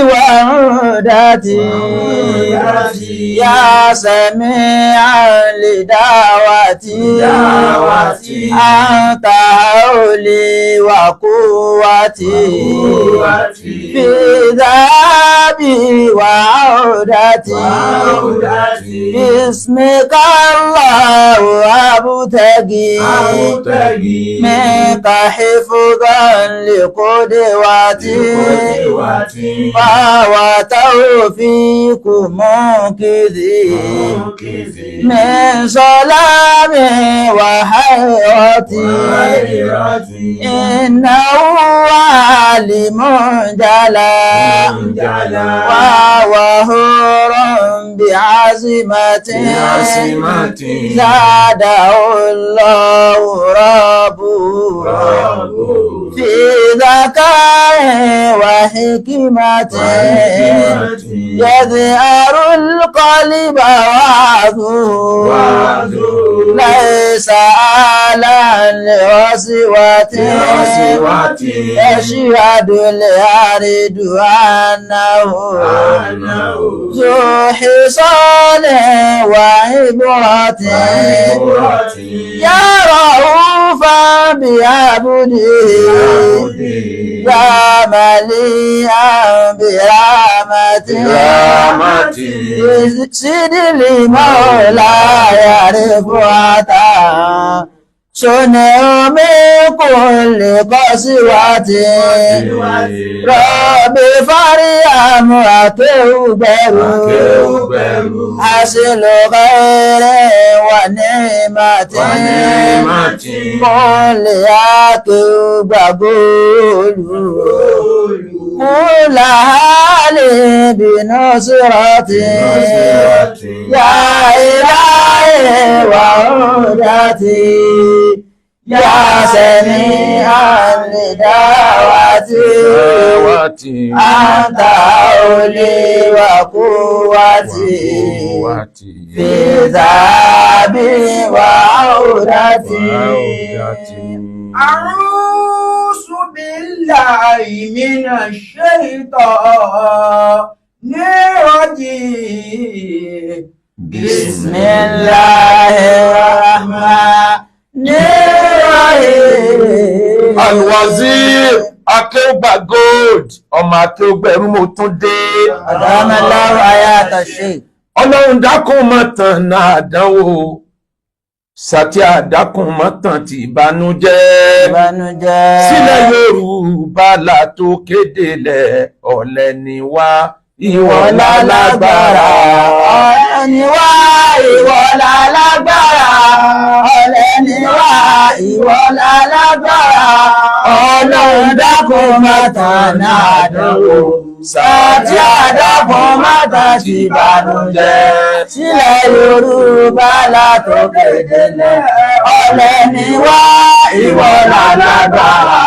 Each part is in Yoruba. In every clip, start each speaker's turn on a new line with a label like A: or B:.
A: وعودتي يا سميعا لدعوتي أنت حولي وقوتي في ذهابي وعودتي باسمك الله أبتغي منك حفظا لقدوتي فهو توفيق منقذي من سلامي وحيرتي إنه عالم جلا وهو حر بعزمته زاده الله ربه في ذكاء وحكمة يذأر القلب وعظه ليس آلا لوسوته يشهد العارض أنه ذو حصان وعبرة يا رؤوفا بعبده يا مليئا برحمته سيد لمولاي رفعتا صنع من كل قسوة رب فريم أكبر حسن غير ونعمة كل أكبر كل حال بنصرتي يا إلهي وعودتي يا سميعا لدعوتي أنت حولي وقوتي في ذهابي وعودتي.
B: أعوذ بالله من الشيطان الرجيم.
A: بسم الله الرحمن الرحيم.
C: Alwazir Akéwùgbà Gold, ọmọ akéwùgbẹ̀rú, mo tún dé.
A: أدام الله حياة الشيخ.
C: Ọlọ́run dákun mọ́tàn náà àdánwò sàtì, àdákùn mọ́tàn tí ìbànújẹ́
A: Ìbànújẹ́
C: sílẹ̀ Yorùbá là tó kéde lẹ̀, ọ̀lẹ ni wá, ìwọ lálágbára.
A: Ọ̀lẹ ni wá, ìwọ lálágbára. Ọ̀lẹ ni wá, ìwọ lálágbára. Ọlọ́run dákun má tàn náà àdánwò sàtì, àdàpọ̀ má tàn sí ìbànújẹ́ sílẹ̀ Yorùbá látòkè délẹ̀, ọ̀lẹ ni wá, ìwọ lálágbára.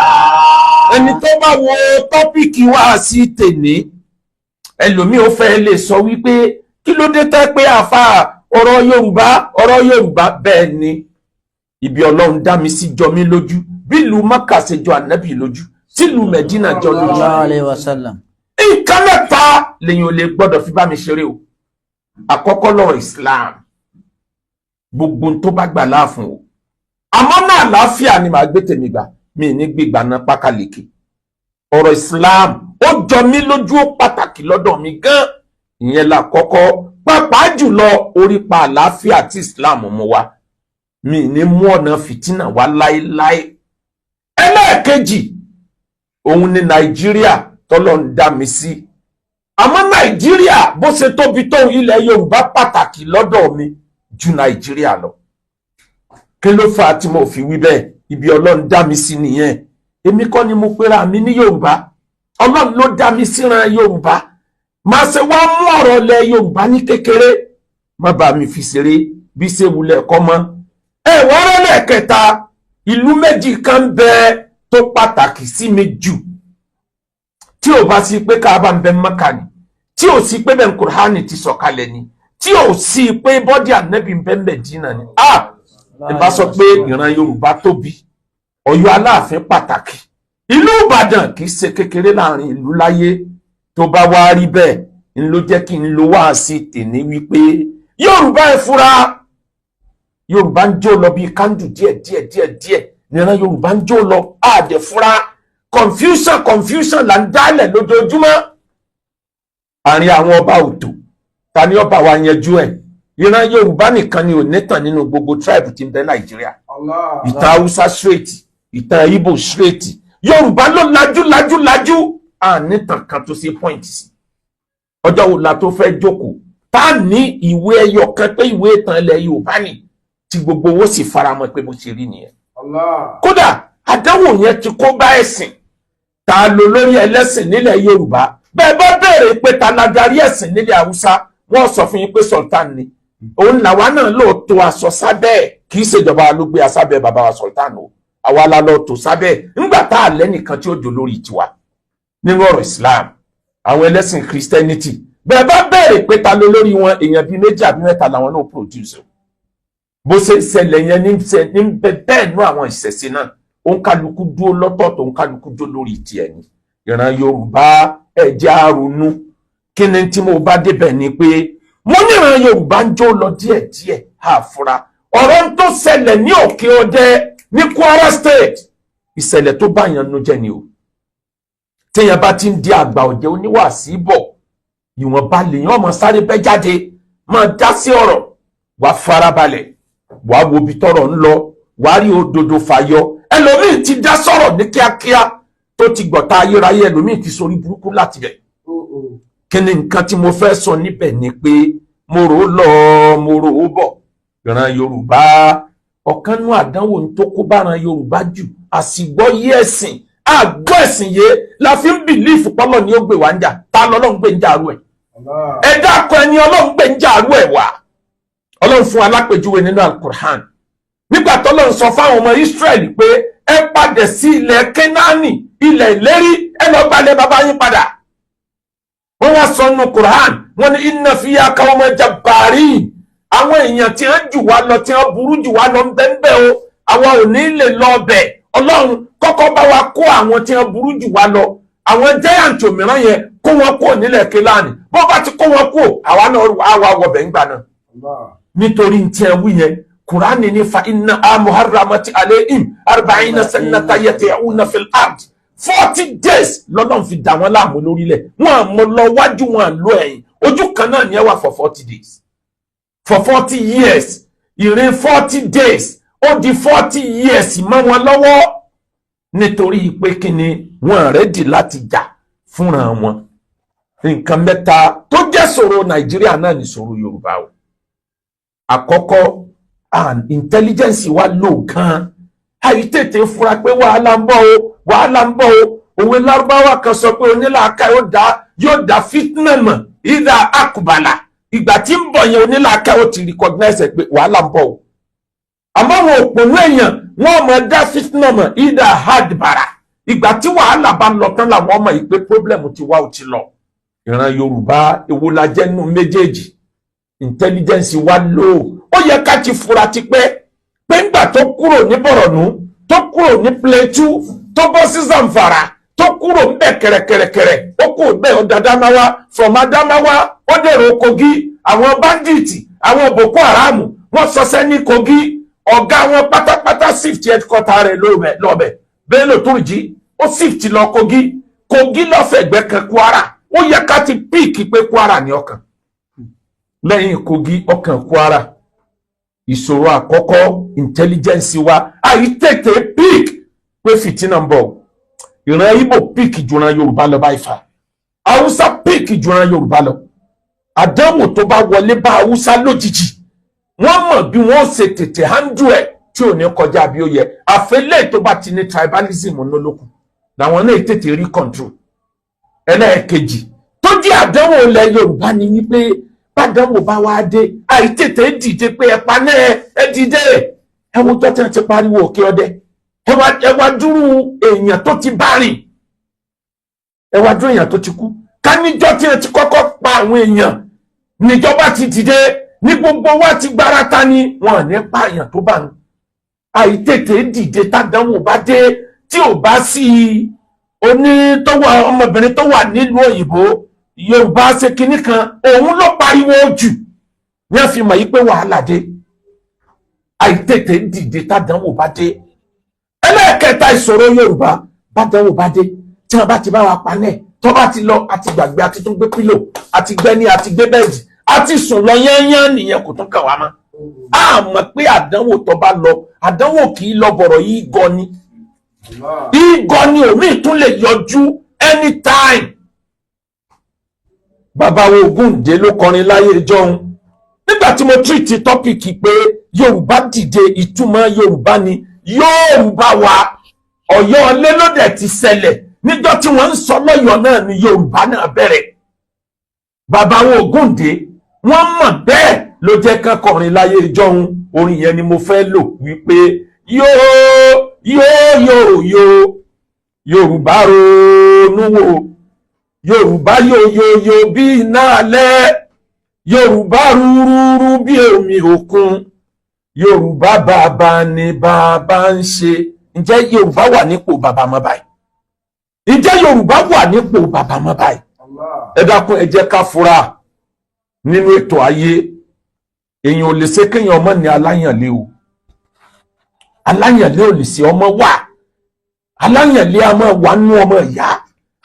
C: Ẹni tó bá wo topic wá sí tèní, ẹlòmíì ó fẹ́ lè sọ wípé kí ló dé tẹ́ pé àfa ọ̀rọ̀ Yorùbá, ọ̀rọ̀ Yorùbá. Bẹ́ẹ̀ ni, ibi Ọlọ́run dá mi sí jọ mí lójú bí ìlú Mọ́kà ṣe jọ Ànábì lójú, tílùú Mẹ̀dínà jọ lójú.
A: Sallallahu alayhi wa sallam.
C: Nǹkan mẹ́ta lèyìn ò lè gbọ́dọ̀ fi bá mi ṣeré o. Àkọ́kọ́ lọ́rọ̀ Islam, gbogbo ohun tó bá gbà láàfún o, àmọ́ náà àlàáfíà ni màá gbé tèmi gbà mí ní gbígbà náà pákàlẹ́kì. Ọ̀rọ̀ Islam ó jọ mí lójú, ó pàtàkì lọ́dọ̀ mi gan. Ìyẹn là kọ́kọ́, pàápàá jùlọ orípa àlàáfíà tí Islam mú wá, mi ní mú ọ̀nà fìtínà wá láéláé. Ẹlẹ́ẹ̀kejì, òun ni Nàìjíríà tọ́lọ́ ń dá mi sí. Àmọ́ Nàìjíríà bó ṣe tóbi tó, ilẹ̀ Yorùbá pàtàkì lọ́dọ̀ mi ju Nàìjíríà lọ. Kí ló fà á tí mo fi wí bẹ́ẹ̀? Ibi Ọlọ́run dá mi sí nìyẹn. Èmi kọ́ ni mo pera mi ní Yorùbá, Ọlọ́run ló dá mi síran Yorùbá. Máa ṣe wá mú ọ̀rọ̀ ilẹ̀ Yorùbá ní kékeré, má bàa mi fi ṣeré bí ṣe wulẹ̀ kọ́ mọ́. Ẹ wọ́n rẹ́lẹ̀ kẹta, ìlú méjì kan bẹ tó pàtàkì sí mi jù. Tí ò bá sí pé Káàbà ń bẹ Mẹ́kà ni, tí ò sí pé bẹ́ẹ̀ Kùránì ti sọ̀kalẹ̀ ni, tí ò sí pé bọ́dí Ànábì ń bẹ Mẹ̀dínà ni, ah, ẹ bá sọ pé ìran Yorùbá tóbi. Ọ̀yọ́ Aláàfin pàtàkì, ìlú Ìbàdàn kì í ṣe kékeré láàrin ìlú láyé. Tó bá wá rí bẹ́ẹ̀, ń ló jẹ́ kí n lo wáàsí tèmi wípé Yorùbá, ẹ fura. Yorùbá ń jó lọ bíi candle díẹ̀ díẹ̀ díẹ̀ díẹ̀. Níran Yorùbá ń jó lọ, àdẹ fura. Confusion, confusion là ń dálẹ̀ lójoojúmọ́. Àárín àwọn ọba òtò, ta ni ọba wa yanjú ẹ̀? Ìran Yorùbá nìkan ni ò nítàn nínú gbogbo tribe tí ń bẹ Nàìjíríà.
B: Allah.
C: Ìtàn Haúsá straight, ìtàn Ìgbò straight, Yorùbá ló lajú lajú lajú, ànítàn kan tó ṣe point sí. Ọjọ́ wo la tó fẹ́ jókòó tá a ní ìwé ẹyọ kan pé ìwé ìtàn ilẹ̀ Yorùbá ni, tí gbogbo owó sì faramọ́ pé bó ṣe rí nìyẹn?
B: Allah.
C: Kódà àdánwò yẹn ti kó bá ẹ̀sìn. Ta ló lórí ẹlẹ́sìn nílẹ̀ Yorùbá? Bẹ́ẹ̀ bá béèrè pé ta la darí ẹ̀sìn nílẹ̀ Haúsá, wọ́n sọ fún yín pé sultan ni. Òun làwa náà lóòótọ́ aṣọ sábẹ́ ẹ̀. Kì í ṣèjọba ló gbé asábẹ́ bàbá wa sultan o, àwa la lọ tò sábẹ́ ẹ̀ ńgbà tá a lẹ́nìkan tí ó jò lórí tiwa nínú ọ̀rọ̀ Islam. Àwọn ẹlẹ́sìn Christianity, bẹ́ẹ̀ bá béèrè pé ta ló lórí wọn, èèyàn bíi méjì àbí mẹ́ta làwọn náà produce o. Bó ṣe ń ṣẹlẹ̀ yẹn ní bẹ́ẹ̀ nú àwọn ìṣẹ̀ṣe náà, òǹkàlùkù dúró lọ́tọ̀ọ̀tọ̀, òǹkàlùkù dúró lórí tiẹ̀ ni. Ìran Yorùbá, ẹ jẹ́ á ronú. Kí ni tí mo bá débẹ̀ ni pé mo ní ìran Yorùbá ń jó lọ díẹ̀díẹ̀, àfúrá. Ọ̀rọ̀ tó ṣẹlẹ̀ ní Òkè Ọdẹ ní Kwara State, ìṣẹ̀lẹ̀ tó bá yàn nu jẹ́ ni o. Téèyàn bá ti ń di àgbà ọ̀jẹ̀ oníwàásí bọ̀, ìwọ̀nba lèèyàn ọmọ sáré bẹ́ jáde máa dá sí ọ̀rọ̀. Wàá farabalẹ̀, wàá wo ibi tọ́rọ̀ ń lọ, wàá rí òdodo fàyọ. Ẹlòmíì ti dá sọ̀rọ̀ ní kíákíá tó ti gbọ̀ta ayérayé, ẹlòmíì ti sorí burúkú láti bẹ̀. Kí ni nǹkan tí mo fẹ́ sọ níbẹ̀ ni pé mo rò ó lọ, mo rò ó bọ̀, ìran Yorùbá, ọ̀kan nú àdánwò tó kó báran Yorùbá jù, àsìgbọ́ yé ẹ̀sìn. Àgbọ́ ẹ̀sìn yé la fi ń believe pọ́lọ́ ni ó gbé wá ń jà. Ta lọ́lọ́run gbé ń jà rú ẹ̀? Ẹ dákọ ẹni Ọlọ́run gbé ń jà rú ẹ̀ wá. Ọlọ́run fún alápèjúwe nínú Alukur'an nígbà tọ́lọ́run sọ fáwọn ọmọ Israẹli pé ẹ padà sí ilẹ̀ Kénáánì, ilẹ̀ ìlérí, ẹ lọ gbalẹ̀ bàbá yín padà. Wọ́n wá sọ nínú Quran, wọ́n ní inna fiha qawman jabbarin, àwọn èèyàn tí wọ́n jù wá lọ, tí wọ́n burú jù wá lọ ń bẹ́ẹ̀ o, àwa ò ní lè lọ ọbẹ̀. Ọlọ́run kọ́kọ́ bá wa kó àwọn tí wọ́n burú jù wá lọ, àwọn giant òmíràn yẹn, kó wọn kó nílẹ̀ Kénáánì. Bó bá ti kó wọn kó, àwa náà wà wọbẹ̀ ńgbà náà. Nítorí tí ẹ wí yẹn, Kùránì ní fa inna muharramati alayhim arba'ina sanata yati'una fil ard. 40 days lọ́lọ́run fi dà wọ́n láàmú lórílẹ̀. Wọ́n á mọ lọ wájú, wọn à lọ ẹ̀yìn, ojú kan náà ni ẹ wà for 40 days, for 40 years. Ìrìn 40 days ó di 40 years mọ́ wọn lọ́wọ́, nítorí pé kí ni? Wọ́n ready láti jà fúnra wọn. Nǹkan mẹ́ta tó jẹ́ ṣòro Nàìjíríà náà ní ṣòro Yorùbá o. Àkọ́kọ́, and intelligence wa lò gan, àyí tètè fura pé wàhálà ń bọ̀ o, wàhálà ń bọ̀ o. Òwe Lárúbáwá kan sọ pé onílàákà yóò dá fitna mọ̀ ìdá akubala. Ìgbà tí ń bọ̀ yẹn, onílàákà ó ti recognize ẹ̀ pé wàhálà ń bọ̀ o. Àmọ́ àwọn òpònú èèyàn, wọ́n mọ̀ dá fitna mọ̀ ìdá hadbara. Ìgbà tí wàhálà bá lọ tán làwọn ọmọ yìí pé problem ti wá, ó ti lọ. Ìran Yorùbá, èwo la jẹ́ nínú méjèèjì? Intelligence wa lò, ó yẹ ká ti fura tipẹ́ pé ńgbà tó kúrò ní Bọ̀rọ̀nù, tó kúrò ní Plateau, tó bọ́ sí Zamfara, tó kúrò ń bẹ̀ kẹ̀rẹ̀kẹ̀rẹ̀kẹ̀rẹ̀, ó kò bẹ́ẹ̀, ó dàdámáwá. From Adamawa, ó dèrò Kogi. Àwọn bandits, àwọn Boko Haram, wọ́n sọsẹ́ ní Kogi. Ọ̀gá wọn pátápátá shift headquarter rẹ̀ lọ́bẹ̀. Bello Turji, ó shift lọ Kogi. Kogi lọ́fẹ̀gbẹ́ kan Kwara. Ó yẹ ká ti pick pé Kwara ní ọkàn. Lẹ́yìn Kogi, ọkàn Kwara. Ìṣòro àkọ́kọ́, intelligence wa, àyítètè pick pé fìtínà ń bọ̀. Ìran Ìgbò pick jùran Yorùbá lọ báyìí fa, Haúsá pick jùran Yorùbá lọ. Àdánwò tó bá wọlé bá Haúsá lójijì, wọ́n mọ̀ bí wọ́n ṣe tètè handle ẹ̀ tí ò ní kọjá bí ó yẹ. Àfẹlẹ́ tó bá ti ní tribalism nólókù làwọn náà tètè rí control. Ẹlẹ́ẹ̀kejì tó jẹ́ àdánwò ilẹ̀ Yorùbá ni wípé bàdánwò bá wá dé, àìtètè dìde pé ẹ pa náà, ẹ dìde. Ẹ wo tó ti pariwo Òkè Ọdẹ, ẹ wá dúró èèyàn tó ti bá rìn, ẹ wá dúró èèyàn tó ti kú. Ká níjọ́ tí ẹ ti kọ́kọ́ pa àwọn èèyàn níjọba ti dìde ní gbogbo wa ti gbára ta ni wọn ò ní pààyàn tó bá ń. Àìtètè dìde tádánwò bá dé, tí ò bá sí Oní tó wà, ọmọbìnrin tó wà nílùú òyìnbó, Yorùbá ṣe kinní kan, òun ló pariwo jù ní ẹ fi mọ̀ yí pé wàhálà dé. Àìtètè dìde tádánwò bá dé. Ẹlẹ́ẹ̀kẹta ìṣòro Yorùbá, bádánwò bá dé, tí wọn bá ti bá wa panẹ̀, tó bá ti lọ, àti gbàgbé, àti tún gbé pillow, àti gbẹ́ni, àti gbé bed, àti sùn lọ yányán nìyẹn, kò tún kàn wá mọ́. A mọ̀ pé àdánwò tó bá lọ, àdánwò kì í lọ bọ̀rọ̀ yìí gọ ni ìgọ ni, omi tún lè yọjú anytime. Bàbá wo Ògúndé ló kọrin láyé jọ̀hún nígbà tí mo treat topic pé Yorùbá dìde. Ìtumọ̀ Yorùbá ni Yorùbá wa. Ọ̀yọ́ lélódẹ̀ ti ṣẹlẹ̀ níjọ́ tí wọ́n ń sọ lọ́yọ̀ọ́ náà ni Yorùbá náà bẹ̀rẹ̀. Bàbá wo Ògúndé, wọ́n mọ̀ bẹ́ẹ̀, ló jẹ́ kán kọrin láyé ìjọ́un. Orin yẹn ni mo fẹ́ lò wípé yóò yóò yóò yóò Yorùbá ronú wò, Yorùbá yóò yóò yóò bí iná alẹ́, Yorùbá rúrúrú bí omi òkun, Yorùbá bàbá ni bàbá ń ṣe. Ǹjẹ́ Yorùbá wà nípò bàbá mọ́ báyìí? Ǹjẹ́ Yorùbá wà nípò bàbá mọ́ báyìí? Ẹ dákun, ẹ jẹ́ ká fura nínú ètò ayé. Èèyàn ò lè ṣe kéèyàn ọmọ ní aláyànlé o. Aláyànlé ò lè ṣe ọmọ wà. Aláyànlé a máa wà nú ọmọ ìyá,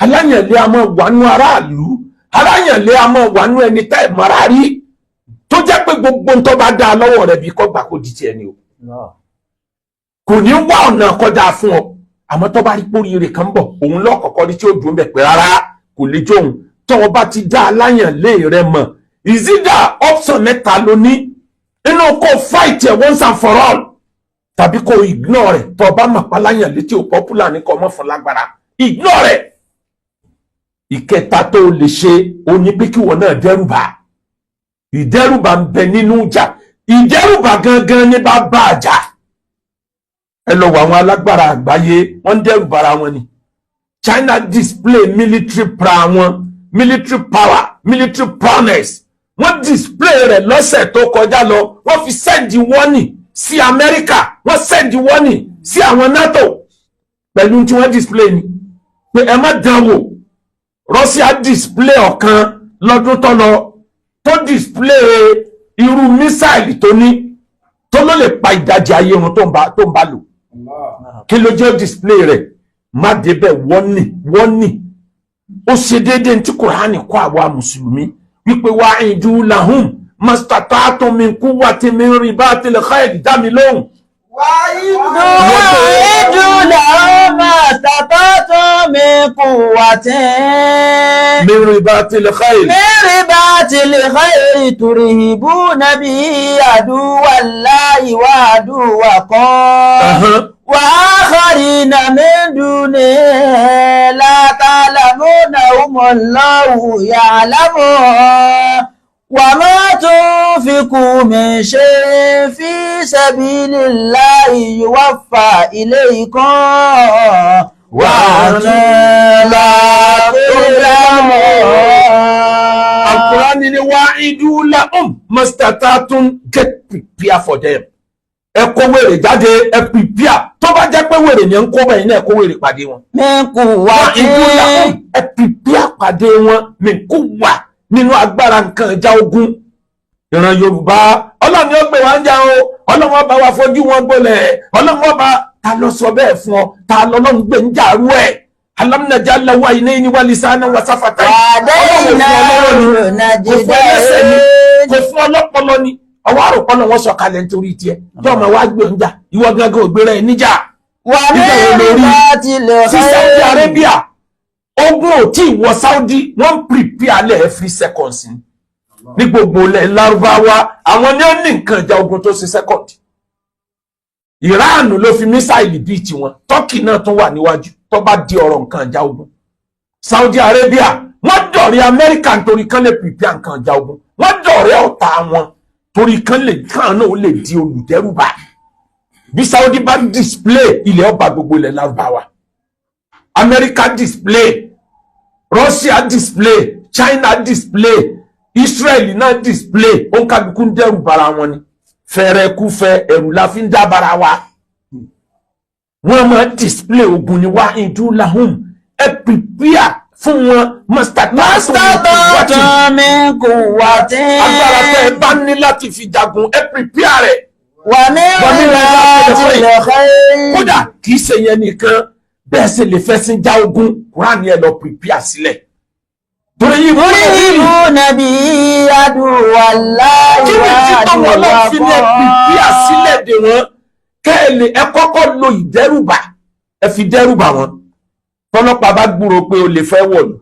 C: aláyànlé a máa wà nú aráàlú, aláyànlé a máa wà nú ẹni tá ẹ̀ mọ́ra rí, tó jẹ́ pé gbogbo ń tó bá dá a lọ́wọ́ rẹ̀ bí kò gbà kó di tiẹ̀ ni o. Kò ní wá ọ̀nà kọjá fún ọ, àmọ́ tó bá rí póríire kan bọ̀, òun lọ́kọ̀ọ́kọ́ ní tí ó dùn bẹ̀ pé rárá, kò lè jóun. Tó o bá ti dá aláyànlé rẹ mọ̀, ìzídà option mẹ́ta ló ní inú: kó fight ẹ̀ once and for all, tàbí kó ignore rẹ̀. Tó o bá mọ̀ pa aláyànlé tí o popular ní kó o mọ̀ fún lágbára, ignore rẹ̀. Ìkẹta tó o lè ṣe o ní pé kí wọn náà dẹ́rùbà. Ìdẹ́rùbà ń bẹ nínú ìjà. Ìdẹ́rùbà gangan ní bá bá àjà. Ẹ lọ wọ àwọn alágbára àgbáyé, wọ́n ń dẹ́rù bara wọn ni. China display military power wọn, military power, military prowess, wọ́n display rẹ̀ lọ́sẹ̀ tó kọjá lọ. Wọ́n fi send warning sí Amẹ́ríkà, wọ́n send warning sí àwọn NATO pẹ̀lú tí wọ́n display ni pé ẹ má dán wò. Russia display ọ̀kan lọ́dún tó lọ, tó display irú missile tó ní, tó ló lè pa ìdajì ayé wọn tó ń bá lò. Kí ló jẹ́ display rẹ̀? Má débẹ̀. Wọ́n ní wọ́n ní ó ṣe déédéé tí Kùránì kọ́ àwa mùsùlùmí wípé وأعدوا لهم ما استطعتم من قوة من رباط الخيل. Dá mi lóhùn.
A: وأعدوا لهم ما استطعتم من قوة
C: من رباط الخيل.
A: من رباط الخيل ترهبون به عدو الله وعدوكم وآخرين من دونه لا تعلمونهم الله يعلمهم وما تنفقوا من شيء في سبيل الله يوفى إليكم وأنتم لا تظلمون.
C: Al-Qur'ani ni وأعدوا لهم ما استطعتم, get prepare for them. Ẹ kó wèrè jáde, ẹ prepare. Tó bá jẹ́ pé wèrè ni ẹ ń kó bẹ́ẹ̀ náà, ẹ kó wèrè pàdé wọn.
A: من قوة
C: وأعدوا لهم, ẹ prepare pàdé wọn, من قوة, nínú agbára nǹkan ìjà ogun. Ìran Yorùbá, Ọlọ́run ni ó gbé wa ń jà o, Ọlọ́run ọba wa fojú wọn gbolẹ̀, Ọlọ́run ọba. Ta ló sọ bẹ́ẹ̀ fún ọ? Ta lọ́lọ́run gbé ń jà rú ẹ̀? ألم نجعل له عينين ولسانا وشفتين. Ọlọ́run ò fún ọ lọ́wọ́ ni, kò fún ẹlẹ́sẹ̀ ni, kò fún ọlọ́pọlọ ni. Ọwọ́ àròpọ̀ náà wọ́n sọ kalẹ̀ nítorí tiẹ̀ tí ọmọ wa gbé ń jà. Ìwọ gángan ò gbéra ẹ níjà.
A: ومن
C: Nígbà wo lórí
A: رباط
C: sí Saudi
A: الخيل
C: Arabia, ogun ò tí ì wọ Saudi, wọ́n ń prepare lẹ̀ every seconds ni. Ní gbogbo ilẹ̀ Lárúbáwá, àwọn ní ó ní nǹkan ìjà ogun tó ṣe second. Iran ló fi missile bíi tiwọn. Turkey náà tún wà níwájú tó bá di ọ̀rọ̀ nǹkan ìjà ogun. Saudi Arabia, wọ́n dọ̀rẹ́ Amẹ́ríkà nítorí kán lè prepare nǹkan ìjà ogun. Wọ́n dọ̀rẹ́ ọ̀tá wọn torí kán lè kán náà ó lè di olùdẹ́rùbà. Bí Saudi bá display, ilẹ̀ ọba gbogbo ilẹ̀ Lárúbáwá. Amẹ́ríkà display, Russia display, China display, Israel náà display. Òǹkàlùkù ń dẹ́rù bara wọn ni. Fẹ̀rẹ̀kúfẹ̀ ẹ̀rù la fi ń dábàrà wa. Wọ́n máa display ogun ni. وأعدوا لهم. Ẹ prepare fún wọn mastata'tum.
A: Mastata'tum min quwwatin.
C: Agbára tẹ́ ẹ bá ní láti fi jagun, ẹ prepare rẹ̀.
A: Wa min ribatil khayl.
C: Kódà kì í ṣe yẹn nìkan, bẹ́ẹ̀ sì lè fẹ́ sí já ogun, Kúránì ẹ lọ prepare sílẹ̀. Torí yìí wọ́n rí
A: Turhibuna bihi aduwwallahi
C: kí ni títọ́ wọn lọ fi ní ẹ prepare sílẹ̀ dè wọ́n, kẹ́ ẹ lè ẹ kọ́kọ́ lo ìdẹ́rùbà, ẹ fi dẹ́rùbà wọn. Tọ́lọ́pàá bá gbúrò pé o lè fẹ́ wọ̀lú,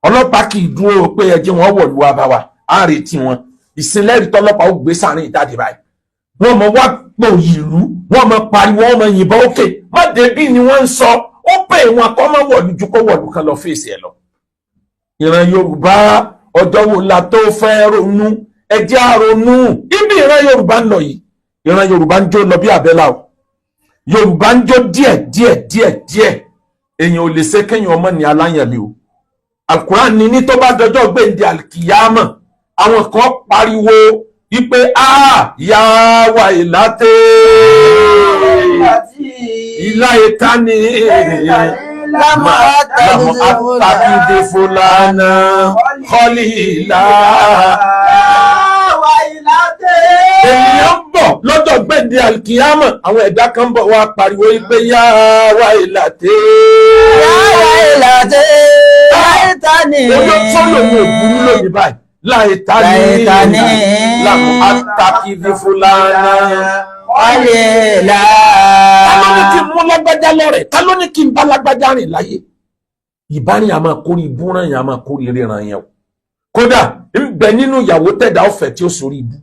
C: ọlọ́pàá kì í dúró pé ẹ jẹ́ wọ́n wọ̀lú wa bá wa, á retí wọn. Ìsìnlẹ́rìí tọ́lọ́pàá ó gbé sàárín ìjáde báyìí, wọ́n mọ wá pò ìlú, wọ́n mọ pariwo, wọ́n mọ yìnbọn òkè má débí ni wọ́n ń sọ. Ó pè wọn kọ́ mọ́ wọ̀lú ju kó wọ̀lú kan lọ fèsì ẹ̀ lọ. Ìran Yorùbá, ọjọ́ wo la tó fẹ́ ronú? Ẹ jẹ́ á ronú ibi ìran Yorùbá ń lọ yìí. Ìran Yorùbá ń jó lọ bí àbẹ́là o. Yorùbá ń jó díẹ̀ díẹ̀ díẹ̀ díẹ̀. Èèyàn ò lè ṣe kéèyàn ọmọ ní aláyànlé o. Alukuran ní tó bá dọjọ́ gbèǹde alikiyama, àwọn kan pariwo wípé a yà wà ìlàtẹ ìlà ìtàní
A: Lámú
C: lámú àtàkìdé fúlànà kọ́lìlà. Ènìyàn ń bọ̀ lọ́jọ́ gbèǹde alikiyama, àwọn ẹ̀dá kan ń bọ̀ wá pariwo wípé yà wà ìlàtẹ.
A: Waylatay laytani.
C: Oyó tó lòun ò burú lónìí báyìí. Láìta ní
A: Láìta ní.
C: Lámú àtàkìdé fúlànà.
A: Khalila.
C: Ta ló ní kí n mú lágbájá lọ́rẹ̀? Ta ló ní kí n bá lágbájá rìn láyé? Ìbárìn àmọ́ kórìí ibú ràn yẹn, àmọ́ kórìí ríran yẹn o. Kódà ń bẹ nínú ìyàwó tẹ̀dá ọ̀fẹ́ tí ó sórí ibú,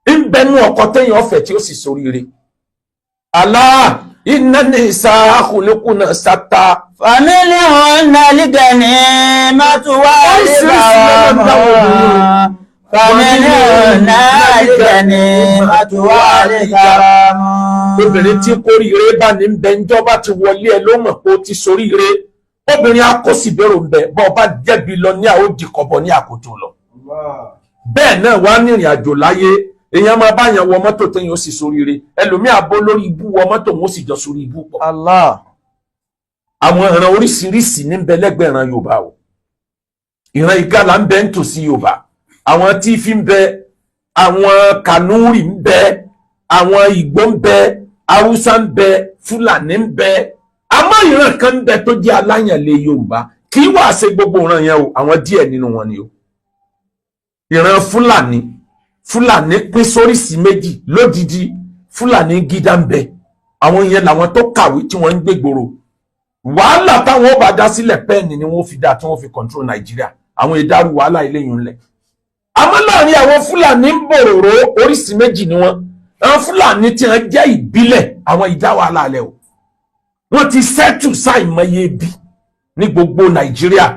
C: ń bẹ nínú ọkọ tẹ̀yìn ọ̀fẹ́ tí ó sì sórí ire. Àlá iná ní ìsà àkùnlékùnà sátá.
A: Faminhunna al-ganimatu
C: Oríṣiríṣi lọ́nà ń dáwọ́ obìnrin.
A: Faminhunna al-ganimatu wal-gharam.
C: Obìnrin tí kórìíre bá ní bẹ ńjọba ti wọlé ẹ ló mọ̀ pé ó ti soríire. Obìnrin akọ́sìbérò ń bẹ, bọ́ ọba jẹ̀bi lọ ní àwọn òdìkọ̀bọ ní àkótó lọ. Bẹ́ẹ̀ náà wá ní ìrìn àjò láyé, èèyàn máa bá yàn wọ mọ́tò téèyàn ó sì soríire, ẹlòmíà bó lórí ibú wọ mọ́tò, wọn ó sì jọ sórí ibú pọ̀.
A: Allah.
C: Àwọn ìran oríṣiríṣi ní bẹ lẹ́gbẹ̀ẹ́ ìran Yorùbá o. Ìran Ìgalà ń bẹ nítòsí Yorùbá, àwọn Tífì ń bẹ, àwọn Kànúrì ń bẹ, àwọn Ìgbò ń bẹ, Haúsá ń bẹ, Fúlàní ń bẹ. Àmọ́ ìran kan ń bẹ tó jẹ́ aláyànlé Yorùbá. Kì í wá ṣe gbogbo ìran yẹn o, àwọn díẹ̀ nínú wọn ni o. Ìran Fúlàní, Fúlàní pín sóríṣìí méjì lódìdí. Fúlàní gídá ń bẹ, àwọn yẹn làwọn tó kàwé tí wọ́n ń gbégboro. Wàhálà táwọn ó bá dá sílẹ̀, pẹ́ẹ́nì ni wọ́n fi dá tí wọ́n fi control Nàìjíríà. Àwọn ìdárú wàhálà eléyìí ńlẹ̀. Àmọ́ láàrin àwọn Fúlàní ń bòròró, oríṣìí méjì ni wọ́n. Àwọn Fúlàní tí wọ́n jẹ́ ìbílẹ̀, àwọn ìdá wàhálà alẹ́ o. Wọ́n ti sẹ́tù sáìmọye ibi ní gbogbo Nàìjíríà,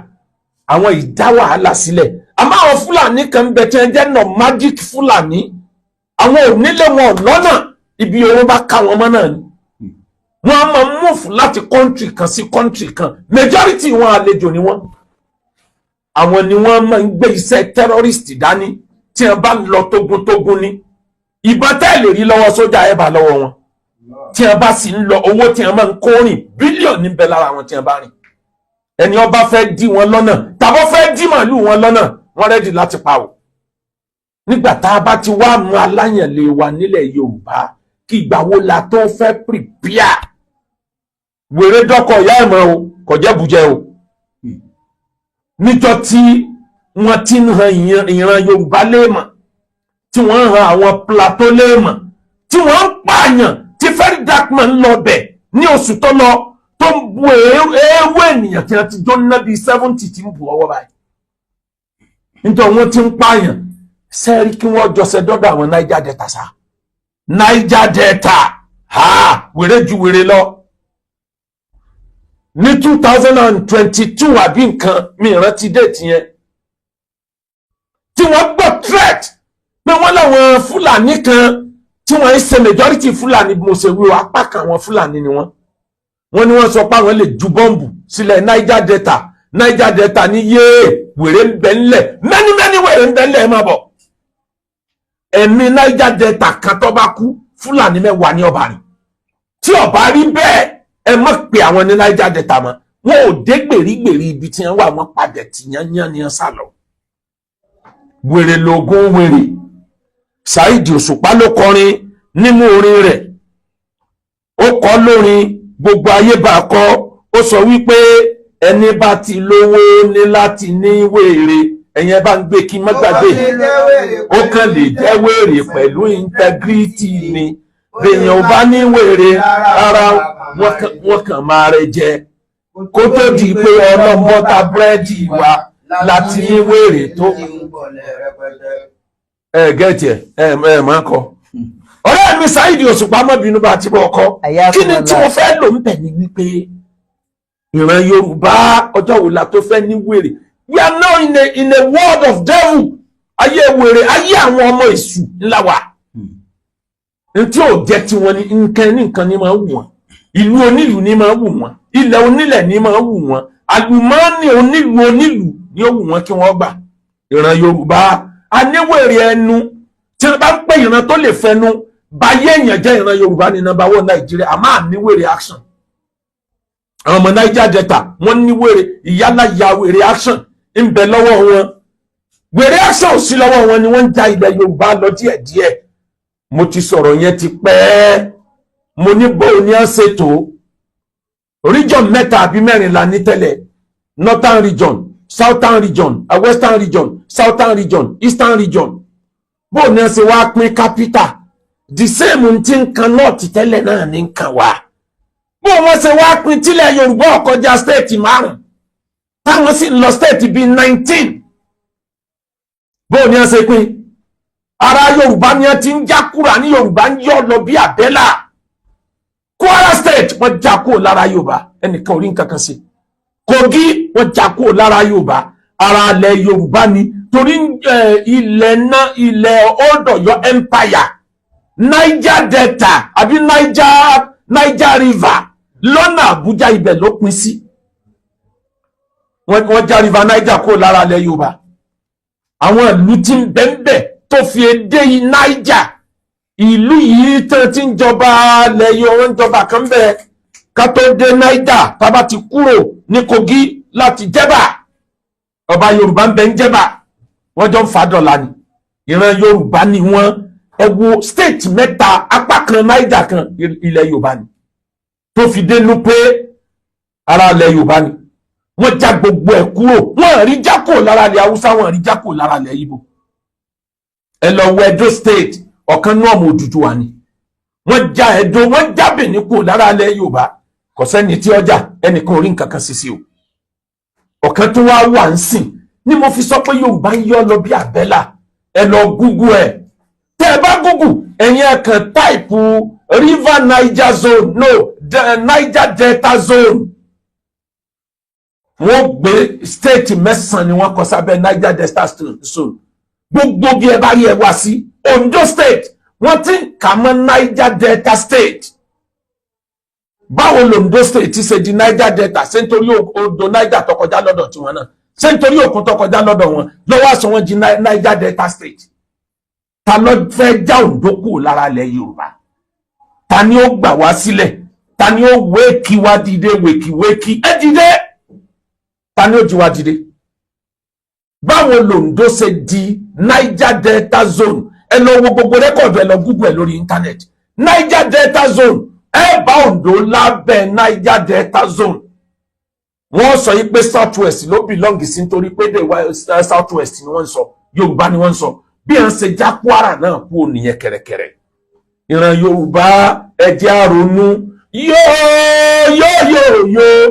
C: àwọn ìdá wàhálà sílẹ̀. Àmọ́ àwọn Fúlàní kan ń bẹ tí wọ́n jẹ́ nomadic Fúlàní. Àwọn ò nílé, wọn ò lọ́nà, ibi owó bá ká wọn mọ́ náà ni wọ́n á máa move láti country kan sí country kan. Majority wọn, àlejò ni wọ́n. Àwọn ni wọ́n máa ń gbé iṣẹ́ terrorist dání. Tí wọ́n bá lọ tógun-tógun ní ìbọn tẹ́ lè rí lọ́wọ́ sójà, ẹ̀ bá lọ́wọ́ wọn. Tí wọ́n bá sì ń lọ, owó tí wọ́n máa ń kó rìn, bílíọ̀nù ń bẹ lára wọn tí wọ́n bá rìn. Ẹni ó bá fẹ́ dí wọn lọ́nà tàbó fẹ́ dí màálù wọn lọ́nà, wọ́n ready láti pa o. Nígbà tá a bá ti wá mú aláyànlé wa nílẹ̀ Yorùbá, kí ìgbà wo la tó fẹ́ prepare? Wèrè dọ́kọ̀ ìyá ẹ̀ mọ́ o, kò jẹ́ bùjẹ́ o. Níjọ́ tí wọ́n ti ń han ìran Yorùbá léèmọ̀, tí wọ́n ń han àwọn Plateau léèmọ̀, tí wọ́n ń pààyàn, tí Very Dark Man lọ bẹ̀ ní oṣù tó lọ, tó ń bu eérú ènìyàn tí wọ́n ti jóná bíi 70 tí ń bu ọwọ́ báyìí, nítorí wọ́n ti ń pààyàn sẹ́ẹ̀rí kí wọ́n jọṣẹ́ dọ́dọ̀ àwọn Niger Delta sá. Niger Delta ha, wèrè ju wèrè lọ. Ní 2022 àbí nǹkan mi rántí date yẹn, tí wọ́n gbọ́ threat pé wọ́n láwọn Fúlàní kan tí wọ́n ń ṣe majority Fúlàní, bí mo ṣe wí o, apá kan àwọn Fúlàní ni wọ́n. Wọ́n ní wọ́n sọ pé àwọn lè ju bọ́ǹbù sílẹ̀ Niger Delta. Niger Delta ní yéé, wèrè ń bẹ ńlẹ̀, many many wèrè ń bẹ ńlẹ̀, ẹ máa bọ̀. Ẹ̀mí Niger Delta kan tó bá kú, Fúlàní 10 ní ọba rìn. Tí ọba rí bẹ́ẹ̀, ẹ má pe àwọn ní Niger Delta mọ́. Wọn ò dé gbèrígbèrí ibi tí wọ́n wà, wọ́n padà tì yányán ni wọ́n sá lọ. Wèrè lóògùn wèrè. Saheed Òṣùpá ló kọrin nínú orin rẹ̀, ó kọ lórin, gbogbo ayé bá kọ. Ó sọ wípé ẹni bá ti lówó ní láti ní wèrè. Ẹ̀yin ẹ bá ń gbé kí n má gbàgbé. Ó kàn lè jẹ́ wèrè pẹ̀lú integrity ni. Bèèyàn ò bá ní wèrè rárá, wọ́n kàn máa rẹ jẹ kó tó di pé ọlọ́mbọ́ta búrẹ́dì wa láti ní wèrè tó ẹ gẹ́tì ẹ ẹ ẹ máa kọ. Ọ̀rẹ́ mi Saheed Òṣùpá, má bínú bá ti bọ̀ ọkọ. Kí ni tí mo fẹ́ lò ń bẹ̀ ni wípé ìran Yorùbá, ọjọ́ wo la tó fẹ́ ní wèrè? We are now in a world of devil. Ayé wèrè, ayé àwọn ọmọ èṣù ńlá wa. Ntí ò jẹ́ tiwọn ní nǹkan ní nǹkan ní máa wù wọ́n, ìlú onílùú ní máa wù wọ́n, ilẹ̀ onílẹ̀ ní máa wù wọ́n, àlùmọ́ọ́nì onílùú onílùú ní ó wù wọ́n kí wọ́n gbà. Ìran Yorùbá aníwèrè ẹnu. Tí wọ́n bá ń pè ìran tó lè fẹnu báyé èèyàn jẹ́, ìran Yorùbá ní number one Nàìjíríà. Àmọ́ àníwèrè action. Àwọn ọmọ Niger Delta, wọ́n ní wèrè, ìyálà ya wèrè action ń bẹ lọ́wọ́ wọn. Wèrè action ò sí lọ́wọ́ wọn ni wọ́n ń ja ilẹ̀ Yorùbá lọ díẹ̀díẹ̀. Mo ti sọ̀rọ̀ yẹn ti pẹ́. Mo ní bóun ní à ń ṣètò region mẹ́ta àbí mẹ́rin la ní tẹ́lẹ̀: northern region, southern region, western region, southern region, eastern region. Bóun ní à ń ṣe wá pín capital, the same tí ń kan north tẹ́lẹ̀ náà ní ń kan wá. Bó wọ́n ṣe wá pín tílẹ̀ Yorùbá ọ̀kọjá state márùn, táwọn sì ń lọ state bíi 19. Bó ní wọ́n ṣe pín, ara Yorùbá ni wọ́n ti ń já kúrò ní Yorùbá ń yọ lọ bí àbẹ́là. Kwara State, wọ́n já kúrò lára Yorùbá, ẹnìkan ò rí nǹkan kan sí. Kogi, wọ́n já kúrò lára Yorùbá. Ara ilẹ̀ Yorùbá ni, torí ilẹ̀ náà, ilẹ̀ Old Ọ̀yọ́ Empire, Niger Delta àbí Niger River lọ́nà Àbújá, ibẹ̀ ló pín sí. Wọ́n já River Niger kúrò lára ilẹ̀ Yorùbá. Àwọn ìlú tí ń bẹ́ńbẹ́ tó fi dé Niger, ìlú yìí tán tí ń jọba ilẹ̀ Yorùbá, ń jọba kan bẹ́ẹ̀ ká tó dé Niger. Tábà ti kúrò ní Kogi láti Jẹ́bà, ọba Yorùbá ń bẹ ń Jẹ́bà, wọ́n jọ ń fa dọ̀là ni. Ìran Yorùbá ni wọ́n. Ẹ wo state mẹ́ta, apá kan Niger kan, ilẹ̀ Yorùbá ni, tó fi dé Nupe, ara ilẹ̀ Yorùbá ni. Wọ́n já gbogbo ẹ̀ kúrò. Wọ́n rí já kúrò lára ilẹ̀ Haúsá, wọ́n rí já kúrò lára ilẹ̀ Ìgbò. Ẹ lọ wo Edo State, ọ̀kan náà ọmọ Odùduwà ni. Wọ́n já Edo, wọ́n já Benin kúrò lára ilẹ̀ Yorùbá. Kò sẹ́ni tí ọjà ẹnìkan ò rí nǹkan kan sí sí o. Ọ̀kan tó wá wà ń sìn ni mo fi sọ pé Yorùbá ń yọ lọ bí àbẹ́là. Ẹ lọ Google ẹ̀. Tẹ́ ẹ bá Google, ẹ̀yin ẹ̀ kàn type River Niger Zone, no, Niger Delta Zone, wọ́n gbé state mẹ́sàn-án ni wọ́n kọ sábẹ́ Niger Delta Zone. Gbogbo bí ẹ bá rí ẹ wá sí Ondo State, wọ́n ti ń kà mọ́ Niger Delta State. Báwo l'Ondo State ti ṣe di Niger Delta? Ṣé nítorí odò Niger tó kọjá lọ́dọ̀ tiwọn náà? Ṣé nítorí òkun tó kọjá lọ́dọ̀ wọn lọ́wọ́ àṣọ wọn di Niger Delta State? Ta ló fẹ́ já Ondo kúrò lára ilẹ̀ Yorùbá? Ta ni ó gbà wá sílẹ̀? Ta ni ó wéèkì wá dìde? Wèkì wéèkì ẹ dìde. Ta ni ó jí wá dìde? Báwo l'Ondo ṣe di Niger Delta Zone? Ẹ lọ wo gbogbo record, ẹ lọ Google ẹ lórí internet, Niger Delta Zone. Ẹ bá Ondo lábẹ́ Niger Delta Zone. Wọ́n sọ yìí pé South West ló belong sí, nítorí pé the South West ni wọ́n ń sọ, Yorùbá ni wọ́n ń sọ. Bí à ń ṣe já Kwara náà kú nìyẹn kẹ̀rẹ̀kẹ̀rẹ̀. Ìran Yorùbá, ẹ jẹ́ á ronú. Yóò yóò yóò yóò,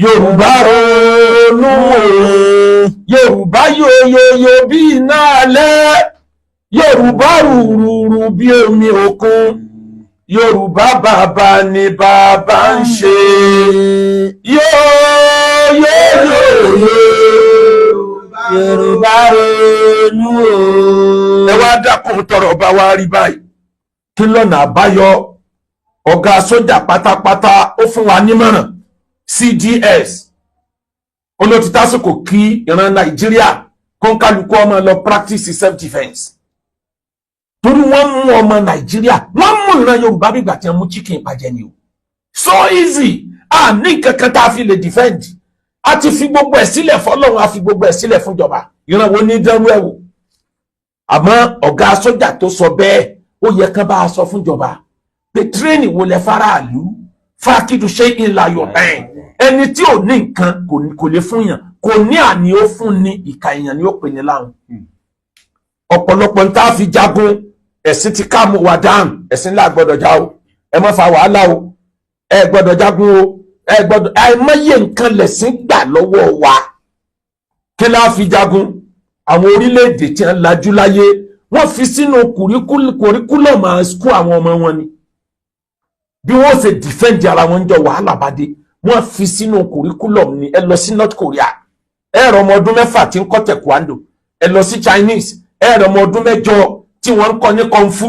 C: Yorùbá ronú o. Yorùbá yóò yóò yóò bí iná alẹ́, Yorùbá rúrúrú bí omi òkun, Yorùbá bàbá ni bàbá ń ṣe. Yóò yóò yóò yóò,
A: Yorùbá ronú o.
C: Ẹ wá dákun, tọrọ bá wa rí báyìí, kí lọ́nà àbáyọ? Ọ̀gá sójà pátápátá ó fún wa nímọ̀ràn, CDS olóòtú, tásìkò kí ìran Nàìjíríà kó ń kálukú ọmọ lọ practice self defence, torí wọ́n mú ọmọ Nàìjíríà, wọ́n mú ìran Yorùbá bí ìgbà tí wọ́n mú chicken pàjẹ́ ni o. So easy. A ní kankan tá a fi lè defend. A ti fi gbogbo ẹ̀ sílẹ̀ fọlọ́run, a fi gbogbo ẹ̀ sílẹ̀ fúnjọba. Ìran wo ní dánrú ẹ̀ wò? Àmọ́ ọ̀gá sójà tó sọ bẹ́ẹ̀, ó yẹ kán bá a sọ fúnjọba pé training wo lẹ faraàlú? Fákìdù ṣé ìlàyọ̀ ẹ̀, ẹni tí ò ní nǹkan kò lè fún yàn, kò ní àní ó fún ni, ìka èèyàn ni ó pè ní láhùn. Ọ̀pọ̀lọpọ̀ ń tá a fi jagun, ẹ̀sìn ti ká mú wa dáhùn. Ẹ̀sìn ńlá gbọ́dọ̀ já o, ẹ má fa wàhálà o, ẹ gbọ́dọ̀ jagun o, ẹ gbọ́dọ̀. Àìmọye nǹkan lẹ̀sìn gbà lọ́wọ́ wa. Kí la fi jagun? Àwọn orílẹ̀-èdè tí wọ́n lajú láyé, wọ́n fi sínú curriculum school àwọn ọmọ wọn ni bí wọ́n ṣe defend ara wọn jọ wàhálà bá dé. Wọ́n fi sínú curriculum ni. Ẹ lọ sí North Korea, ẹ rọ ọmọ ọdún 6 tí ń kọ́ taekwondo. Ẹ lọ sí Chinese, ẹ rọ ọmọ ọdún 8 tí wọ́n ń kọ́ ní kung fu.